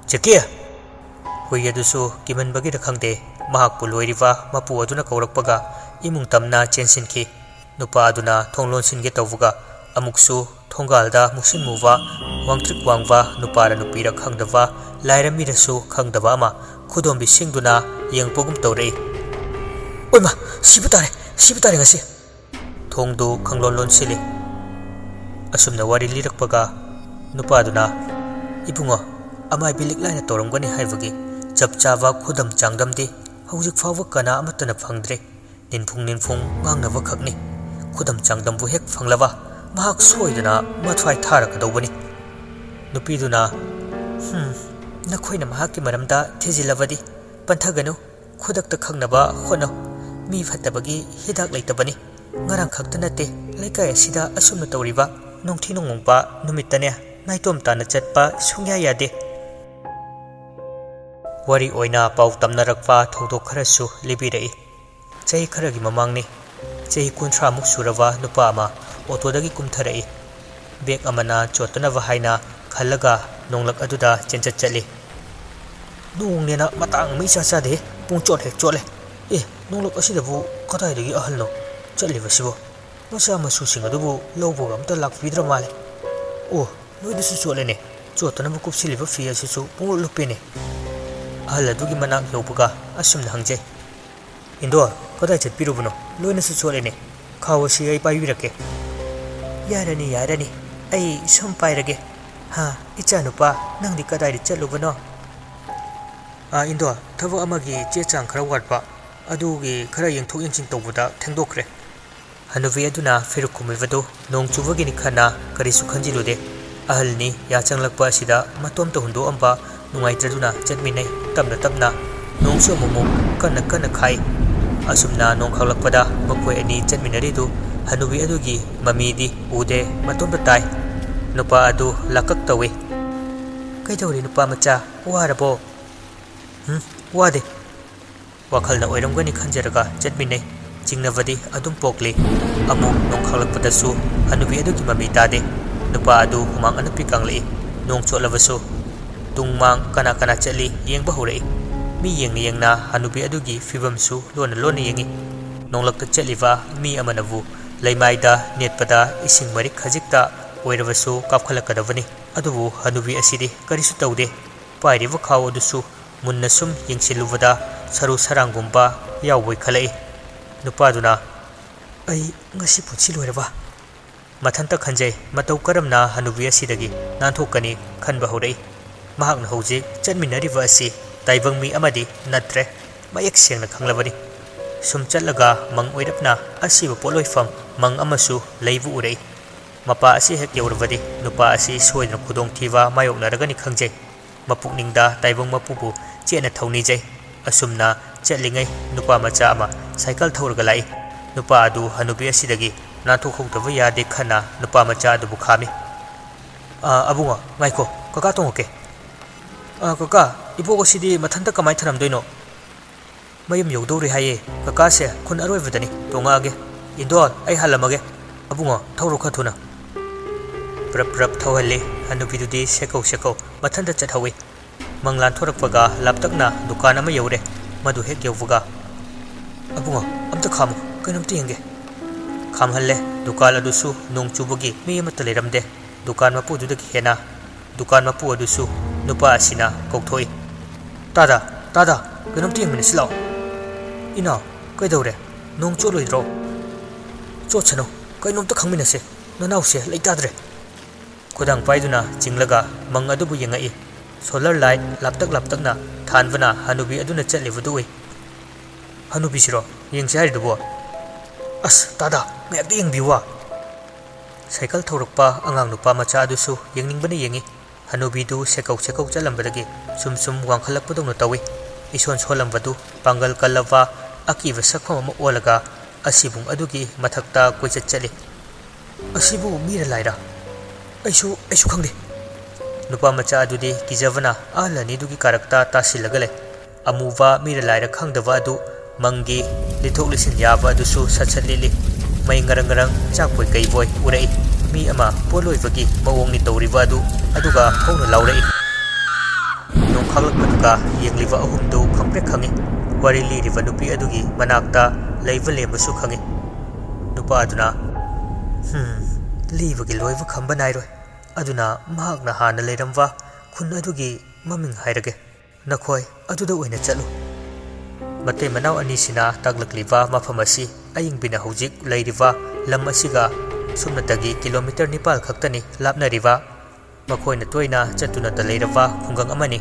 "ꯖꯦꯀꯤ!" ꯍꯨꯏ ꯑꯗꯨꯁꯨ ꯀꯤꯃꯟꯕꯒꯤꯔ ꯈꯪꯗꯦ, ꯃꯍꯥꯛꯄꯨ ꯂꯣꯏꯔꯤꯕ ꯃꯄꯨ ꯑꯗꯨꯅ ꯀꯧꯔꯛꯄꯒ ꯏꯃꯨꯡ ꯇꯝꯅ ꯆꯦꯟꯁꯤꯟꯈꯤ꯫ ꯅꯨꯄꯥ ꯑꯗꯨꯅ ꯊꯣꯡ ꯂꯣꯟꯁꯤꯟꯒꯦ ꯇꯧꯕꯒ ꯑꯃꯨꯛꯁꯨ ꯊꯣꯡꯒꯥꯜꯗ ꯃꯨꯁꯤꯟ ꯃꯨꯕ, ꯋꯥꯡꯇ꯭ꯔꯤꯛ ꯋꯥꯡꯕ ꯅꯨꯄꯥꯔ ꯅꯨꯄꯤꯔ ꯈꯪꯗꯕ, ꯂꯥꯏꯔ ꯃꯤꯔꯁꯨ ꯈꯪꯗꯕ ꯑꯃ ꯈꯨꯗꯣꯝꯕꯤ ꯁꯤꯡꯗꯨꯅ ꯌꯦꯡꯉꯛꯄꯒꯨꯝ ꯇꯧꯔꯛꯏ꯫ "ꯑꯣꯏꯃꯥ! ꯁꯤꯕ ꯇꯥꯔꯦ! ꯁꯤꯕ ꯇꯥꯔꯦ ꯉꯁꯤ!" ꯊꯣꯡꯗꯨ ꯈꯪꯂꯣꯟ ꯂꯣꯟꯁꯤꯜꯂꯤ꯫ ꯑꯁꯨꯝꯅ ꯋꯥꯔꯤ ꯂꯤꯔꯛꯄꯒ ꯅꯨꯄꯥꯗꯨꯅ, "ꯏꯕꯨꯡꯉꯣ, ꯑꯃꯥꯏꯕꯤ ꯂꯤꯛꯂꯥꯏꯅ ꯇꯧꯔꯝꯒꯅꯤ ꯍꯥꯏꯕꯒꯤ ꯆꯞ ꯆꯥꯕ ꯈꯨꯗꯝ ꯆꯥꯡꯗꯝꯗꯤ ꯍꯧꯖꯤꯛ ꯐꯥꯎꯕ ꯀꯅꯥ ꯑꯃꯠꯇꯅ ꯐꯪꯗ꯭ꯔꯤ꯫ ꯅꯤꯟꯐꯨꯡ ꯅꯤꯟꯐꯨꯡ ꯉꯥꯡꯅꯕ ꯈꯛꯅꯤ꯫ ꯈꯨꯗꯝ ꯆꯥꯡꯗꯝꯕꯨ ꯍꯦꯛ ꯐꯪꯂꯕ ꯃꯍꯥꯛ ꯁꯣꯏꯗꯅ ꯃꯊ꯭ꯋꯥꯏ ꯊꯥꯔꯛꯀꯗꯧꯕꯅꯤ꯫" ꯅꯨꯄꯤꯗꯨꯅ, "ꯍꯨꯝ, ꯅꯈꯣꯏꯅ ꯃꯍꯥꯛꯀꯤ ꯃꯔꯝꯗ ꯊꯤꯖꯤꯜꯂꯕꯗꯤ ꯄꯟꯊꯒꯅꯨ꯫ ꯈꯨꯗꯛꯇ ꯈꯪꯅꯕ ꯍꯣꯠꯅꯧ꯫ ꯃꯤ ꯐꯠꯇꯕꯒꯤ ꯍꯤꯗꯥꯛ ꯂꯩꯇꯕꯅꯤ꯫ ꯉꯔꯥꯡ ꯈꯛꯇ ꯅꯠꯇꯦ, ꯂꯩꯀꯥꯏ ꯑꯁꯤꯗ ꯑꯁꯨꯝꯅ ꯇꯧꯔꯤꯕ ꯅꯣꯡꯊꯤ ꯅꯣꯡꯃꯪꯕ ꯅꯨꯃꯤꯠꯇꯅꯦ ꯅꯥꯏꯇꯣꯝ ꯇꯥꯅ ꯆꯠꯄ ꯁꯨꯡꯌꯥ ꯌꯥꯗꯦ꯫" ꯋꯥꯔꯤ ꯑꯣꯏꯅ ꯄꯥꯎ ꯇꯝꯅꯔꯛꯄ ꯊꯧꯗꯣꯛ ꯈꯔꯁꯨ ꯂꯤꯕꯤꯔꯛꯏ꯫ ꯆꯍꯤ ꯈꯔꯒꯤ ꯃꯃꯥꯡꯅꯤ꯫ ꯆꯍꯤ ꯀꯨꯟꯊ꯭ꯔꯥꯃꯨꯛ ꯁꯨꯔꯕ ꯅꯨꯄꯥ ꯑꯃ ꯑꯣꯇꯣꯗꯒꯤ ꯀꯨꯝꯊꯔꯛꯏ꯫ ꯕꯦꯒ ꯑꯃꯅ ꯆꯣꯠꯇꯅꯕ ꯍꯥꯏꯅ ꯈꯜꯂꯒ ꯅꯣꯡꯂꯛ ꯑꯗꯨꯗ ꯆꯦꯟꯆꯠ ꯆꯠꯂꯤ꯫ "ꯅꯣꯡꯅꯦꯅ ꯃꯇꯥꯡ ꯑꯃ ꯏꯆꯥ ꯆꯥꯗꯦ, ꯄꯨꯡ ꯆꯣꯠ ꯍꯦꯛ ꯆꯣꯠꯂꯦ꯫ ꯑꯦ, ꯅꯣꯡꯂꯛ ꯑꯁꯤꯗꯕꯨ ꯀꯗꯥꯏꯗꯒꯤ ꯑꯍꯜꯅꯣ ꯆꯠꯂꯤꯕꯁꯤꯕꯣ? ꯃꯆꯥ ꯃꯁꯨꯁꯤꯡ ꯑꯗꯨꯕꯨ ꯂꯧꯕꯒ ꯑꯝꯇ ꯂꯥꯛꯄꯤꯗ꯭ꯔ ꯃꯥꯜꯂꯦ꯫ ꯑꯣ, ꯂꯣꯏꯅꯁꯨ ꯆꯣꯠꯂꯦꯅꯦ꯫ ꯆꯣꯠꯇꯅꯕ ꯀꯨꯞꯁꯤꯜꯂꯤꯕ ꯐꯤ ꯑꯁꯤꯁꯨ ꯄꯨꯡꯂꯨꯞ ꯂꯨꯞꯄꯦꯅꯦ꯫" ꯑꯍꯜ ꯑꯗꯨꯒꯤ ꯃꯅꯥꯛ ꯌꯧꯕꯒ ꯑꯁꯨꯝꯅ ꯍꯪꯖꯩ꯫ ꯏꯟꯗꯣ, ꯀꯗꯥꯏ ꯆꯠꯄꯤꯔꯨꯕꯅꯣ? ꯂꯣꯏꯅꯁꯨ ꯆꯣꯠꯂꯦꯅꯦ꯫ ꯈꯥꯎ ꯑꯁꯤ ꯑꯩ ꯄꯥꯏꯕꯤꯔꯛꯀꯦ꯫ ꯌꯥꯔꯅꯤ, ꯌꯥꯔꯅꯤ, ꯑꯩ ꯁꯨꯝ ꯄꯥꯏꯔꯒꯦ꯫ ꯍꯥ, ꯏꯆꯥꯅꯨꯄꯥ, ꯅꯪꯗꯤ ꯀꯗꯥꯏꯗ ꯆꯠꯂꯨꯕꯅꯣ? ꯑꯥ, ꯏꯟꯗꯣ, ꯊꯕꯛ ꯑꯃꯒꯤ ꯆꯦ ꯆꯥꯡ ꯈꯔ ꯋꯥꯠꯄ, ꯑꯗꯨꯒꯤ ꯈꯔ ꯌꯦꯡꯊꯣꯛ ꯌꯦꯡꯁꯤꯟ ꯇꯧꯕꯗ ꯊꯦꯡꯗꯣꯛꯈ꯭ꯔꯦ꯫ ꯍꯅꯨꯕꯤ ꯑꯗꯨꯅ ꯐꯤꯔꯨꯛ ꯈꯨꯝꯂꯤꯕꯗꯨ ꯅꯣꯡ ꯆꯨꯕꯒꯤꯅꯤ ꯈꯟꯅ ꯀꯔꯤꯁꯨ ꯈꯟꯖꯤꯜꯂꯨꯗꯦ꯫ ꯑꯍꯜꯅꯤ ꯌꯥꯆꯪꯂꯛꯄ ꯑꯁꯤꯗ ꯃꯇꯣꯝꯇ ꯍꯨꯟꯗꯣꯛꯑꯝꯕ ꯅꯨꯡꯉꯥꯏꯇ꯭ꯔꯗꯨꯅ ꯆꯠꯃꯤꯟꯅꯩ꯫ ꯇꯞꯅ ꯇꯞꯅ ꯅꯣꯡꯁꯨ ꯑꯃꯨꯛꯃꯨꯛ ꯀꯟꯅ ꯀꯟꯅ ꯈꯥꯛꯏ꯫ ꯑꯁꯨꯝꯅ ꯅꯣꯡ ꯈꯥꯛꯂꯛꯄꯗ ꯃꯈꯣꯏ ꯑꯅꯤ ꯆꯠꯃꯤꯟꯅꯔꯤꯗꯨ ꯍꯅꯨꯕꯤ ꯑꯗꯨꯒꯤ ꯃꯃꯤꯗꯤ ꯎꯗꯦ, ꯃꯇꯣꯝꯇ ꯇꯥꯏ꯫ ꯅꯨꯄꯥ ꯑꯗꯨ ꯂꯥꯀꯛ ꯇꯧꯏ꯫ "ꯀꯩꯗꯧꯔꯦ ꯅꯨꯄꯥ ꯃꯆꯥ, ꯋꯥꯔꯕꯣ?" "ꯍꯨꯝ, ꯋꯥꯗꯦ꯫" ꯋꯥꯈꯜꯅ ꯑꯣꯏꯔꯝꯒꯅꯤ ꯈꯟꯖꯔꯒ ꯆꯠꯃꯤꯟꯅꯩ꯫ ꯆꯤꯡꯅꯕꯗꯤ ꯑꯗꯨꯝ ꯄꯣꯛꯂꯤ꯫ ꯑꯃꯨꯛ ꯅꯣꯡꯈꯥꯛꯂꯛꯄꯗꯁꯨ ꯍꯅꯨꯕꯤ ꯑꯗꯨꯒꯤ ꯃꯃꯤ ꯇꯥꯗꯦ꯫ ꯅꯨꯄꯥ ꯑꯗꯨ ꯍꯨꯃꯥꯡ ꯑꯅꯞꯄꯤ ꯀꯥꯡꯂꯛꯏ꯫ ꯅꯣꯡ ꯆꯣꯠꯂꯕꯁꯨ ꯇꯨꯡ ꯃꯥꯡ ꯀꯅꯥ ꯀꯅꯥ ꯆꯠꯂꯤ ꯌꯦꯡꯕ ꯍꯧꯔꯛꯏ꯫ ꯃꯤ ꯌꯦꯡꯅ ꯌꯦꯡꯅ ꯍꯅꯨꯕꯤ ꯑꯗꯨꯒꯤ ꯐꯤꯕꯝꯁꯨ ꯂꯣꯟꯅ ꯂꯣꯟꯅ ꯌꯦꯡꯏ꯫ ꯅꯣꯡꯂꯛꯇ ꯆꯠꯂꯤꯕ ꯃꯤ ꯑꯃꯅꯕꯨ ꯂꯩꯃꯥꯏꯗ ꯅꯦꯠꯄꯗ ꯏꯁꯤꯡ ꯃꯔꯤꯛ ꯈꯖꯤꯛꯇ ꯑꯣꯏꯔꯕꯁꯨ ꯀꯥꯞꯈꯠꯂꯛꯀꯗꯕꯅꯤ꯫ ꯑꯗꯨꯕꯨ ꯍꯅꯨꯕꯤ ꯑꯁꯤꯗꯤ ꯀꯔꯤꯁꯨ ꯇꯧꯗꯦ꯫ ꯄꯥꯏꯔꯤꯕ ꯈꯥꯎ ꯑꯗꯨꯁꯨ ꯃꯨꯟꯅ ꯁꯨꯝ ꯌꯦꯡꯁꯤꯜꯂꯨꯕꯗ ꯁꯔꯨ ꯁꯔꯥꯡꯒꯨꯝꯕ ꯌꯥꯎꯕꯣꯏ ꯈꯜꯂꯛꯏ꯫ ꯅꯨꯄꯥꯗꯨꯅ, "ꯑꯩ ꯉꯁꯤ ꯄꯨꯟꯁꯤ ꯂꯣꯏꯔꯕ?" ꯃꯊꯟꯇ ꯈꯟꯖꯩ, ꯃꯇꯧ ꯀꯔꯝꯅ ꯍꯅꯨꯕꯤ ꯑꯁꯤꯗꯒꯤ ꯅꯥꯟꯊꯣꯛꯀꯅꯤ ꯈꯟꯕ ꯍꯧꯔꯛꯏ꯫ ꯃꯍꯥꯛꯅ ꯍꯧꯖꯤꯛ ꯆꯠꯃꯤꯟꯅꯔꯤꯕ ꯑꯁꯤ ꯇꯥꯏꯕꯪ ꯃꯤ ꯑꯃꯗꯤ ꯅꯠꯇ꯭ꯔꯦ, ꯃꯌꯦꯛ ꯁꯦꯡꯅ ꯈꯪꯂꯕꯅꯤ꯫ ꯁꯨꯝ ꯆꯠꯂꯒ ꯃꯪ ꯑꯣꯏꯔꯞꯅ ꯑꯁꯤꯕ ꯄꯣꯠꯂꯣꯏꯐꯝ ꯃꯪ ꯑꯃꯁꯨ ꯂꯩꯕ ꯎꯔꯛꯏ꯫ ꯃꯄꯥ ꯑꯁꯤ ꯍꯦꯛ ꯌꯧꯔꯕꯗꯤ ꯅꯨꯄꯥ ꯑꯁꯤ ꯁꯣꯏꯗꯅ ꯈꯨꯗꯣꯡꯊꯤꯕ ꯃꯥꯌꯣꯛꯅꯔꯒꯅꯤ ꯈꯪꯖꯩ꯫ ꯃꯄꯨꯛꯅꯤꯡꯗ ꯇꯥꯏꯕꯪ ꯃꯄꯨꯕꯨ ꯆꯦꯠꯅ ꯊꯧꯅꯤꯖꯩ꯫ ꯑꯁꯨꯝꯅ ꯆꯠꯂꯤꯉꯩ ꯅꯨꯄꯥ ꯃꯆꯥ ꯑꯃ ꯁꯥꯏꯀꯜ ꯊꯧꯔꯒ ꯂꯥꯛꯏ꯫ ꯅꯨꯄꯥ ꯑꯗꯨ ꯍꯅꯨꯕꯤ ꯑꯁꯤꯗꯒꯤ ꯅꯥꯟꯊꯣꯛꯍꯧꯗꯕ ꯌꯥꯗꯦ ꯈꯟꯅ ꯅꯨꯄꯥ ꯃꯆꯥ ꯑꯗꯨꯕꯨ ꯈꯥꯝꯃꯤ꯫ "ꯑꯥ, ꯑꯕꯨꯡꯉꯣ, ꯉꯥꯏꯈꯣ, ꯀꯀꯥ ꯇꯣꯡꯉꯛꯀꯦ꯫" "ꯑꯥ, ꯀꯀꯥ, ꯏꯕꯣꯛ ꯑꯁꯤꯗꯤ ꯃꯊꯟꯇ ꯀꯃꯥꯏ ꯊꯅꯝꯗꯣꯏꯅꯣ?" "ꯃꯌꯨꯝ ꯌꯧꯗꯧꯔꯦ ꯍꯥꯏꯌꯦ꯫ ꯀꯀꯥꯁꯦ ꯈꯨꯟ ꯑꯔꯣꯏꯕꯗꯅꯤ, ꯇꯣꯡꯉꯛꯑꯒꯦ꯫ ꯏꯟꯗꯣꯜ, ꯑꯩ ꯍꯜꯂꯝꯃꯒꯦ꯫ ꯑꯕꯨꯡꯉꯣ, ꯊꯧꯔꯣ ꯈꯔ ꯊꯨꯅ꯫" ꯄ꯭ꯔꯞ ꯄ꯭ꯔꯞ ꯊꯧꯍꯜꯂꯤ꯫ ꯍꯅꯨꯕꯤꯗꯨꯗꯤ ꯁꯦꯀꯧ ꯁꯦꯀꯧ ꯃꯊꯟꯇ ꯆꯠꯍꯧꯏ꯫ ꯃꯪꯂꯥꯟ ꯊꯣꯔꯛꯄꯒ ꯂꯥꯞꯇꯛꯅ ꯗꯨꯀꯥꯟ ꯑꯃ ꯌꯧꯔꯦ꯫ ꯃꯗꯨ ꯍꯦꯛ ꯌꯧꯕꯒ, "ꯑꯕꯨꯡꯉꯣ, ꯑꯝꯇ ꯈꯥꯝꯃꯨ, ꯀꯩꯅꯣꯝꯇ ꯌꯦꯡꯒꯦ꯫" ꯈꯥꯝꯍꯜꯂꯦ꯫ ꯗꯨꯀꯥꯟ ꯑꯗꯨꯁꯨ ꯅꯣꯡ ꯆꯨꯕꯒꯤ ꯃꯤ ꯑꯃꯠꯇ ꯂꯩꯔꯝꯗꯦ꯫ ꯗꯨꯀꯥꯟ ꯃꯄꯨꯗꯨꯗꯒꯤ ꯍꯦꯟꯅ ꯗꯨꯀꯥꯟ ꯃꯄꯨ ꯑꯗꯨꯁꯨ ꯅꯨꯄꯥ ꯑꯁꯤꯅ ꯀꯧꯊꯣꯛꯏ꯫ "ꯇꯥꯗ, ꯇꯥꯗ, ꯀꯩꯅꯣꯝꯇ ꯌꯦꯡꯃꯤꯟꯅꯁꯤ ꯂꯥꯛꯑꯣ꯫" "ꯏꯅꯥꯎ, "ꯀꯩꯗꯧꯔꯦ? ꯅꯣꯡ ꯆꯣꯠꯂꯣꯏꯗ꯭ꯔꯣ?" "ꯆꯣꯠꯁꯅꯨ, ꯀꯩꯅꯣꯝꯇ ꯈꯪꯃꯤꯟꯅꯁꯦ꯫ ꯅꯅꯥꯎꯁꯦ ꯂꯩꯇꯥꯗ꯭ꯔꯦ꯫" ꯈꯨꯗꯥꯡ ꯄꯥꯏꯗꯨꯅ ꯆꯤꯡꯂꯒ ꯃꯪ ꯑꯗꯨꯕꯨ ꯌꯦꯡꯉꯛꯏ꯫ Solar light ꯂꯥꯞꯇꯛ ꯂꯥꯞꯇꯛꯅ ꯊꯥꯟꯕꯅ ꯍꯅꯨꯕꯤ ꯑꯗꯨꯅ ꯆꯠꯂꯤꯕꯗꯨ ꯎꯏ꯫ "ꯍꯅꯨꯕꯤꯁꯤꯔꯣ ꯌꯦꯡꯁꯦ ꯍꯥꯏꯔꯤꯗꯨꯕꯣ?" "ꯑꯁ, ꯇꯥꯗꯥ, ꯉꯥꯏꯍꯥꯛꯇ ꯌꯦꯡꯕꯤꯌꯨ ꯍꯥ꯫" ꯁꯥꯏꯀꯜ ꯊꯧꯔꯛꯄ ꯑꯉꯥꯡ ꯅꯨꯄꯥ ꯃꯆꯥ ꯑꯗꯨꯁꯨ ꯌꯦꯡꯅꯤꯡꯕꯅ ꯌꯦꯡꯉꯤ꯫ ꯍꯅꯨꯕꯤꯗꯨ ꯁꯦꯀꯧ ꯁꯦꯀꯧ ꯆꯠꯂꯝꯕꯗꯒꯤ ꯁꯨꯝ ꯁꯨꯝ ꯋꯥꯡꯈꯠꯂꯛꯄꯗꯧꯅ ꯇꯧꯏ꯫ ꯏꯁꯣꯟ ꯁꯣꯜꯂꯝꯕꯗꯨ ꯄꯥꯡꯒꯜ ꯀꯜꯂꯕ ꯑꯀꯤꯕ ꯁꯛꯐꯝ ꯑꯃ ꯑꯣꯜꯂꯒ ꯑꯁꯤꯕꯨꯡ ꯑꯗꯨꯒꯤ ꯃꯊꯛꯇ ꯀꯣꯏꯆꯠ ꯆꯠꯂꯤ꯫ "ꯑꯁꯤꯕꯨ ꯃꯤꯔ ꯂꯥꯏꯔ? ꯑꯩꯁꯨ, ꯑꯩꯁꯨ ꯈꯪꯗꯦ꯫" ꯅꯨꯄꯥ ꯃꯆꯥ ꯑꯗꯨꯗꯤ ꯀꯤꯖꯕꯅ ꯑꯍꯜ ꯑꯅꯤꯗꯨꯒꯤ ꯀꯥꯔꯛꯇ ꯇꯥꯁꯤꯜꯂꯒ ꯂꯩ꯫ ꯑꯃꯨꯕ ꯃꯤꯔ ꯂꯥꯏꯔ ꯈꯪꯗꯕ ꯑꯗꯨ ꯃꯪꯒꯤ ꯂꯤꯊꯣꯛ ꯂꯤꯁꯤꯟ ꯌꯥꯕ ꯑꯗꯨꯁꯨ ꯁꯠ ꯁꯠ ꯂꯤꯠꯂꯤ꯫ ꯃꯩ ꯉꯔꯪ ꯉꯔꯪ ꯆꯥꯛꯄꯣꯏ ꯀꯩꯕꯣꯏ ꯎꯔꯛꯏ꯫ ꯃꯤ ꯑꯃ ꯄꯣꯠꯂꯣꯏꯕꯒꯤ ꯃꯑꯣꯡꯅꯤ ꯇꯧꯔꯤꯕ ꯑꯗꯨ, ꯑꯗꯨꯒ ꯍꯧꯅ ꯂꯥꯎꯔꯛꯏ꯫ ꯅꯣꯡꯈꯥꯛꯂꯛꯄꯗꯨꯒ ꯌꯦꯡꯂꯤꯕ ꯑꯍꯨꯝꯗꯨ ꯈꯪꯄ꯭ꯔꯦꯛ ꯈꯪꯏ꯫ ꯋꯥꯔꯤ ꯂꯤꯔꯤꯕ ꯅꯨꯄꯤ ꯑꯗꯨꯒꯤ ꯃꯅꯥꯛꯇ ꯂꯩꯕ ꯂꯦꯝꯕꯁꯨ ꯈꯪꯏ꯫ ꯅꯨꯄꯥ ꯑꯗꯨꯅ, "ꯍꯝ, ꯂꯤꯕꯒꯤ ꯂꯣꯏꯕ ꯈꯝꯕ ꯅꯥꯏꯔꯣꯏ꯫ ꯑꯗꯨꯅ ꯃꯍꯥꯛꯅ ꯍꯥꯟꯅ ꯂꯩꯔꯝꯕ ꯈꯨꯟ ꯑꯗꯨꯒꯤ ꯃꯃꯤꯡ ꯍꯥꯏꯔꯒꯦ꯫ ꯅꯈꯣꯏ ꯑꯗꯨꯗ ꯑꯣꯏꯅ ꯆꯠꯂꯨ꯫" ꯃꯇꯩ ꯃꯅꯥꯎ ꯑꯅꯤꯁꯤꯅ ꯇꯥꯛꯂꯛꯂꯤꯕ ꯃꯐꯝ ꯑꯁꯤ ꯑꯌꯤꯡꯕꯤꯅ ꯍꯧꯖꯤꯛ ꯂꯩꯔꯤꯕ ꯂꯝ ꯑꯁꯤꯒ ꯁꯨꯞꯅꯇꯒꯤ ꯀꯤꯂꯣꯃꯤꯇꯔ ꯅꯤꯄꯥꯜ ꯈꯛꯇꯅꯤ ꯂꯥꯞꯅꯔꯤꯕ꯫ ꯃꯈꯣꯏꯅ ꯇꯣꯏꯅ ꯆꯠꯇꯨꯅꯇ ꯂꯩꯔꯕ ꯈꯨꯡꯒꯪ ꯑꯃꯅꯤ꯫